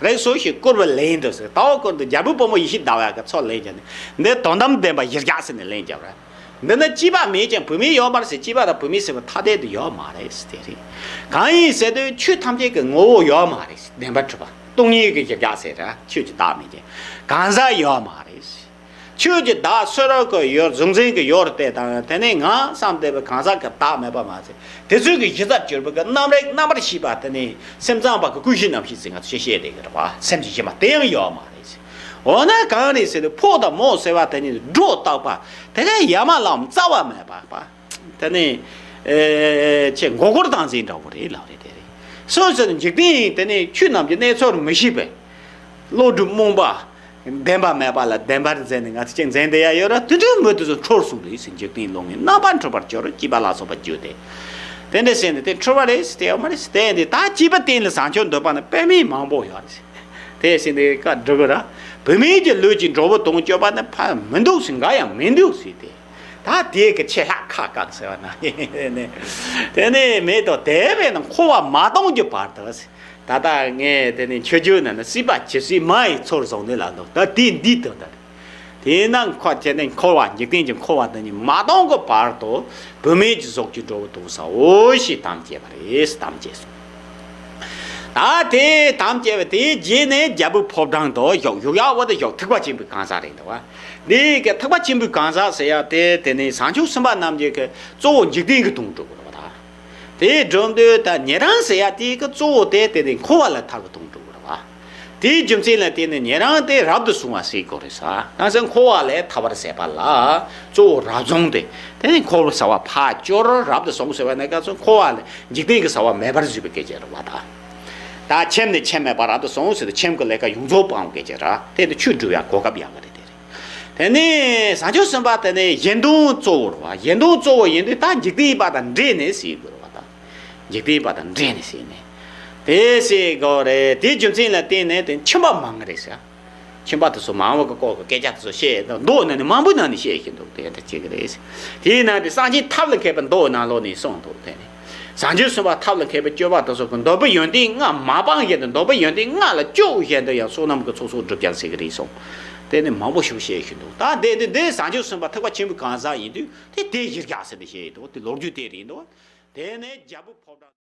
རིགས་སོ་ཞེས་བསྐུར་བ་ལན་དུ་ཟེར། ད་འོ་བསྐུར་དུས་རྒྱལ་པོའི་བུ་མོ་ཡེ་ཤེས་ཟླ་བ་གི་ཚོགས་ལེན་བྱས་ནས། འདི་དོན་དམ་བདེན་པ་གཞིར་བཞག་ཟེར་ནས་ལན་བརྒྱབ་ར། འདི་ནི་སྐྱིད་པ་མེད་ཀྱང་བུད་མེད་ཡོད་མ་རེད་ཟེར། སྐྱིད་པ་དང་བུད་མེད་ཟེར་བ་ཐ་དད་དུ་ཡོད་མ་རེད་ཟེར་དེ་རེད། གང་ཡིན་ཟེར་དུས་ཆོས་ཐམས་ཅད་ཀྱི་ངོ་བོ་ཡོད་མ་རེད་ཟེར། བདེན་པར་གྲུབ་པ་སྟོང་ཉིད་ཀྱི་གཞིར་བཞག་ཟེར་ར། ཆོས་ཀྱི་བདག་མེད་ཀྱང་གང་ཟག་ཡོད་མ་རེད་ཟེར། ཆོས་ཀྱི་བདག་སུ་རུ་གི་ཡོད། གཟུང་འཛིན་གྱི་ཡོད་རེད་དེ་དང་། དེ་ནས་ང་བསམ་བསྡད་པའི་གང་ཟག་གི་བདག་མེད་པ་མ་ཟད། དེ་ཚོའི་གི་གཞི་རྩར་གྱུར་པའི་གི་རྣམ་རིག་རྣམ་པར་ཤེས་པ་དེ་ནི་སེམས་ཙམ་པ་གི་ཀུན་གཞི་རྣམ་ཤེས་ཟེར་ང་ཚོས་བཤད་བསྡད་ཀྱི་རེད་བ། སེམས་ཀྱི་གཞི་མ་དེ་ཡང་ཡོད་མ་རེད་ཟེར། འོ་ན་གང་རེད་ཟེར་དུས་ཕོ་དང་མོ་ཟེར་བ་དེ་ནི་སྒྲོ་བཏགས་པ། དེ་ག་ཡ་མ་ལའམ་རྩ་བ་མེད་པ་པ། དེ་ནི་ཨེ་ཅེས་མགོ་སྐོར་བཏང་ཟིན་འདྲ་བོ་རེད་ལབ་རེད། དེ་རེད། སོ་སོ་ནི་འཇིག་རྟེན་ཡིན། དེ་ནི་ཆོས་རྣམས་ཀྱི་གནས་ཚུལ་མི་ཤེས་པས་བློ་གྲོས་རྨོངས་པ། བདེན་པ་མེད་པ་ལ་བདེན་པར་འཛིན་ནས་ང་ཚོ་ཅིག་འཛིན་བསྡད་ཡ་ཡོད་ར། དེ་འདྲའི་མི་དེ་ཚོ་འཁྲུལ་སོང་རེད་ཟེར། འཇིག་རྟེན་ལོག་ངན་རྣམ་པར་འཁྲུལ་པར་གྱུར། སྐྱིད་པ་ལ་སོགས་པ་རྒྱུ་སྟེ། དེ་འདྲ་ཟེར་ནས་དེ་འཁྲུལ་པ་རེད་ཟེར། དེ་ཡོད་མ་རེད་ཟེར། དེ་འདི་ད་སྐྱིད་པ་གཏན་ལ་བཟང་ཕྱོགས་འདོད་པ་ནི་དཔེ་མེད་མང་པོ་ཡོད་རེད་ཟེར། དེ་ཟེར་འདི་བཀའ་སྒྲུབ་གི་ར། བུད་མེད་ཀྱི་ལུས་ཀྱི་འགྲོ་བ་དོན་སྤྱོད་པ་ནི་ཕ་མི་འདུག་ཟེར། འགའ་ཡང་མི་འདུག་ཟེར་ཏེ། ད་དེ་གི་ཆེ་ལྷག་ཁ་བཀག་ཟེར་བ་ན་དེ་ནི་མེད་དོ། དེ་བས་ན་འཁོར་བ་མ་སྟོངས་ཀྱི་བར་དུ་ཟེར། ད་ལྟ་ངས་དེ་ནི་མཆོད་བརྗོད་ནང་ན་སྲིད་པ་ཇི་སྲིད་མ་ཡི་ཚོར་བཟུང་ནས་ལ་འདུག་ད་དེ་འདི་དོན་དག་རེད། དེས་ན་འཁོར་བ་དེ་ནི་འཁོར་བ་འཇིག་རྟེན་གྱི་འཁོར་བ་འདི་ཉིད་མ་སྟོངས་ཀྱི་བར་དུ་བུད་མེད་ཀྱི་གཟུགས་ཀྱི་འགྲོ་བ་དོན་བཟའོ་ཞེས་དམ་བཅས་པ་རེད། དམ་བཅས་སོ། ད་དེ་དམ་བཅས་པ་དེའི་རྗེས་ནས་རྒྱལ་པོའི་ཕོ་བྲང་དུ་བཞུགས། བཞུགས་ཡག་བ་དེ་བཞུགས། ཐེག་པ་ཆེན་པོའི་གང་ཟག་རེད་འདུག་བ། འདི་གི་ཐེག་པ་ཆེན་པོའི་གང་ཟག་ཟེར་ཡ་དེ་དེ་ནི་བྱང་ཆུབ་སེམས་དཔའ་རྣམས་ཀྱི་གི་གཙོ་བོ་འཇིག་རྟེན་གྱི་དོན་སྒྲུབ་དགོས་པ་དང་། དེའི་སྒྲུབ་འདོད་དང་ཉན་རང་ཟེར་ཡ་དེ་གི་གཙོ་བོ་དེ་དེ་ནི་འཁོར་བ་ལས་ཐར་བའི་དོན་སྒྲུབ་དགོས་པ། དེའི་རྒྱུ་མཚན་ལ་བརྟེན་ནས་ཉན་རང་དེ་རབ་ཏུ་བྱུང་བ་ཟེར་དགོས་རེད་ཟེར། གང་ཟེར་འཁོར་བ་ལས་ཐར་བར་ཟད་པ་ལ་གཙོ་བོ་རབ་བྱུང་སྟེ། དེ་ནི་འཁོར་བ་ཟེར་བ་ཕར་སྐྱོར། རབ་ཏུ་བྱུང་ཟེར་བ་ནི་ག་ཚོད་འཁོར་བ་ལས་འཇིག་རྟེན་གྱི་ཟེར་བ་མེད་པར་བཟོས་པའི་སྐད་ཆ་རེད་བ་ད། ད་ཁྱིམ་ནས་ཁྱིམ་མེད་པར་རབ་ཏུ་བྱུང་ཟེར་དུས་ཁྱིམ་གྱི་ལས་ཀ་ཡོངས་རྫོགས་སྤང་བའི་སྐད་ཆ་རེད། དེ་ནི་ཆོས་སྒྲུབ་ཡ་གོ་སྐབས་ཡག་གི་རེད། དེ་རེད། དེ་ནས་བྱང་ཆུབ་སེམས་དཔའ་དེ་ནས་གཞན་དོན་གཙོ་བོར་བ། གཞན་དོན་གཙོ་བོ་ཡིན་དུས་ད་འཇིག་རྟེན་པ་དང་འབྲེལ་ནས་ཟེར་དགོས་རེད་བ། ད་འཇིག་རྟེན་པ་དང་འབྲེལ་ནས་ཟེར་ནས་དེ་ཟེར་དགོས་རེད། དེའི་རྒྱུ་མཚན་ལ་བརྟེན་ནས་དེ་ཁྱིམ་པ་མང་གི་རེད་ཟེར། ཁྱིམ་པ་དེ་ཚོ་མང་བོ་གི་སྐོར་གྱི་སྐད་ཆ་དེ་ཚོ་བཤད། མདོ་ནང་ནས་མང་པོའི་ནང་ནས་བཤད་ཀྱི་འདུག་དེ་འདྲ་བྱེད་ཀྱི་རེད། དེའི་ནང་དེ་སངས་རྒྱས་ཐབས་ལ་མཁས་པའི་མདོ་ནང་ལོགས་ནས་གསུངས་འདུག་དེ་ནས་བྱང་ཆུབ་སེམས་དཔའ་ཐབས་ལ་མཁས་པའི་སྤྱོད་པ་དེ་ཚོ་གི་འདོད་པའི་ཡོན་ཏན་ལྔ་མ་སྤངས་བཞིན་དུ། འདོད་པའི་ཡོན་ཏན་ལྔ་ལ་སྤྱོད་བཞིན་དུ་ཡང་བསོད་ནམས་ཀྱི་ཚོགས་གསོག་སྒྲུབ་ཀྱང་ཟེར་གྱི་རེད་གསུངས། དེ་ནས་མང་པོ་ཞིག་བཤད་ཀྱི་འདུག་ད་དེ་དེ་དེ་བྱང་ཆུབ་སེམས་དཔའ་ཐེག་པ་ཆེན་པོའི་གང་ཟག་ཡིན་དུས་དེ་དེ་གཞིར་བཞག་ཟེར་ནས་བཤད་ཀྱི་འདུག་དེ་ལོ་རྒྱུས་དེ་རེད་འདུག་དེ་ནས་རྒྱལ་པོ་ཕོ་བྲང་།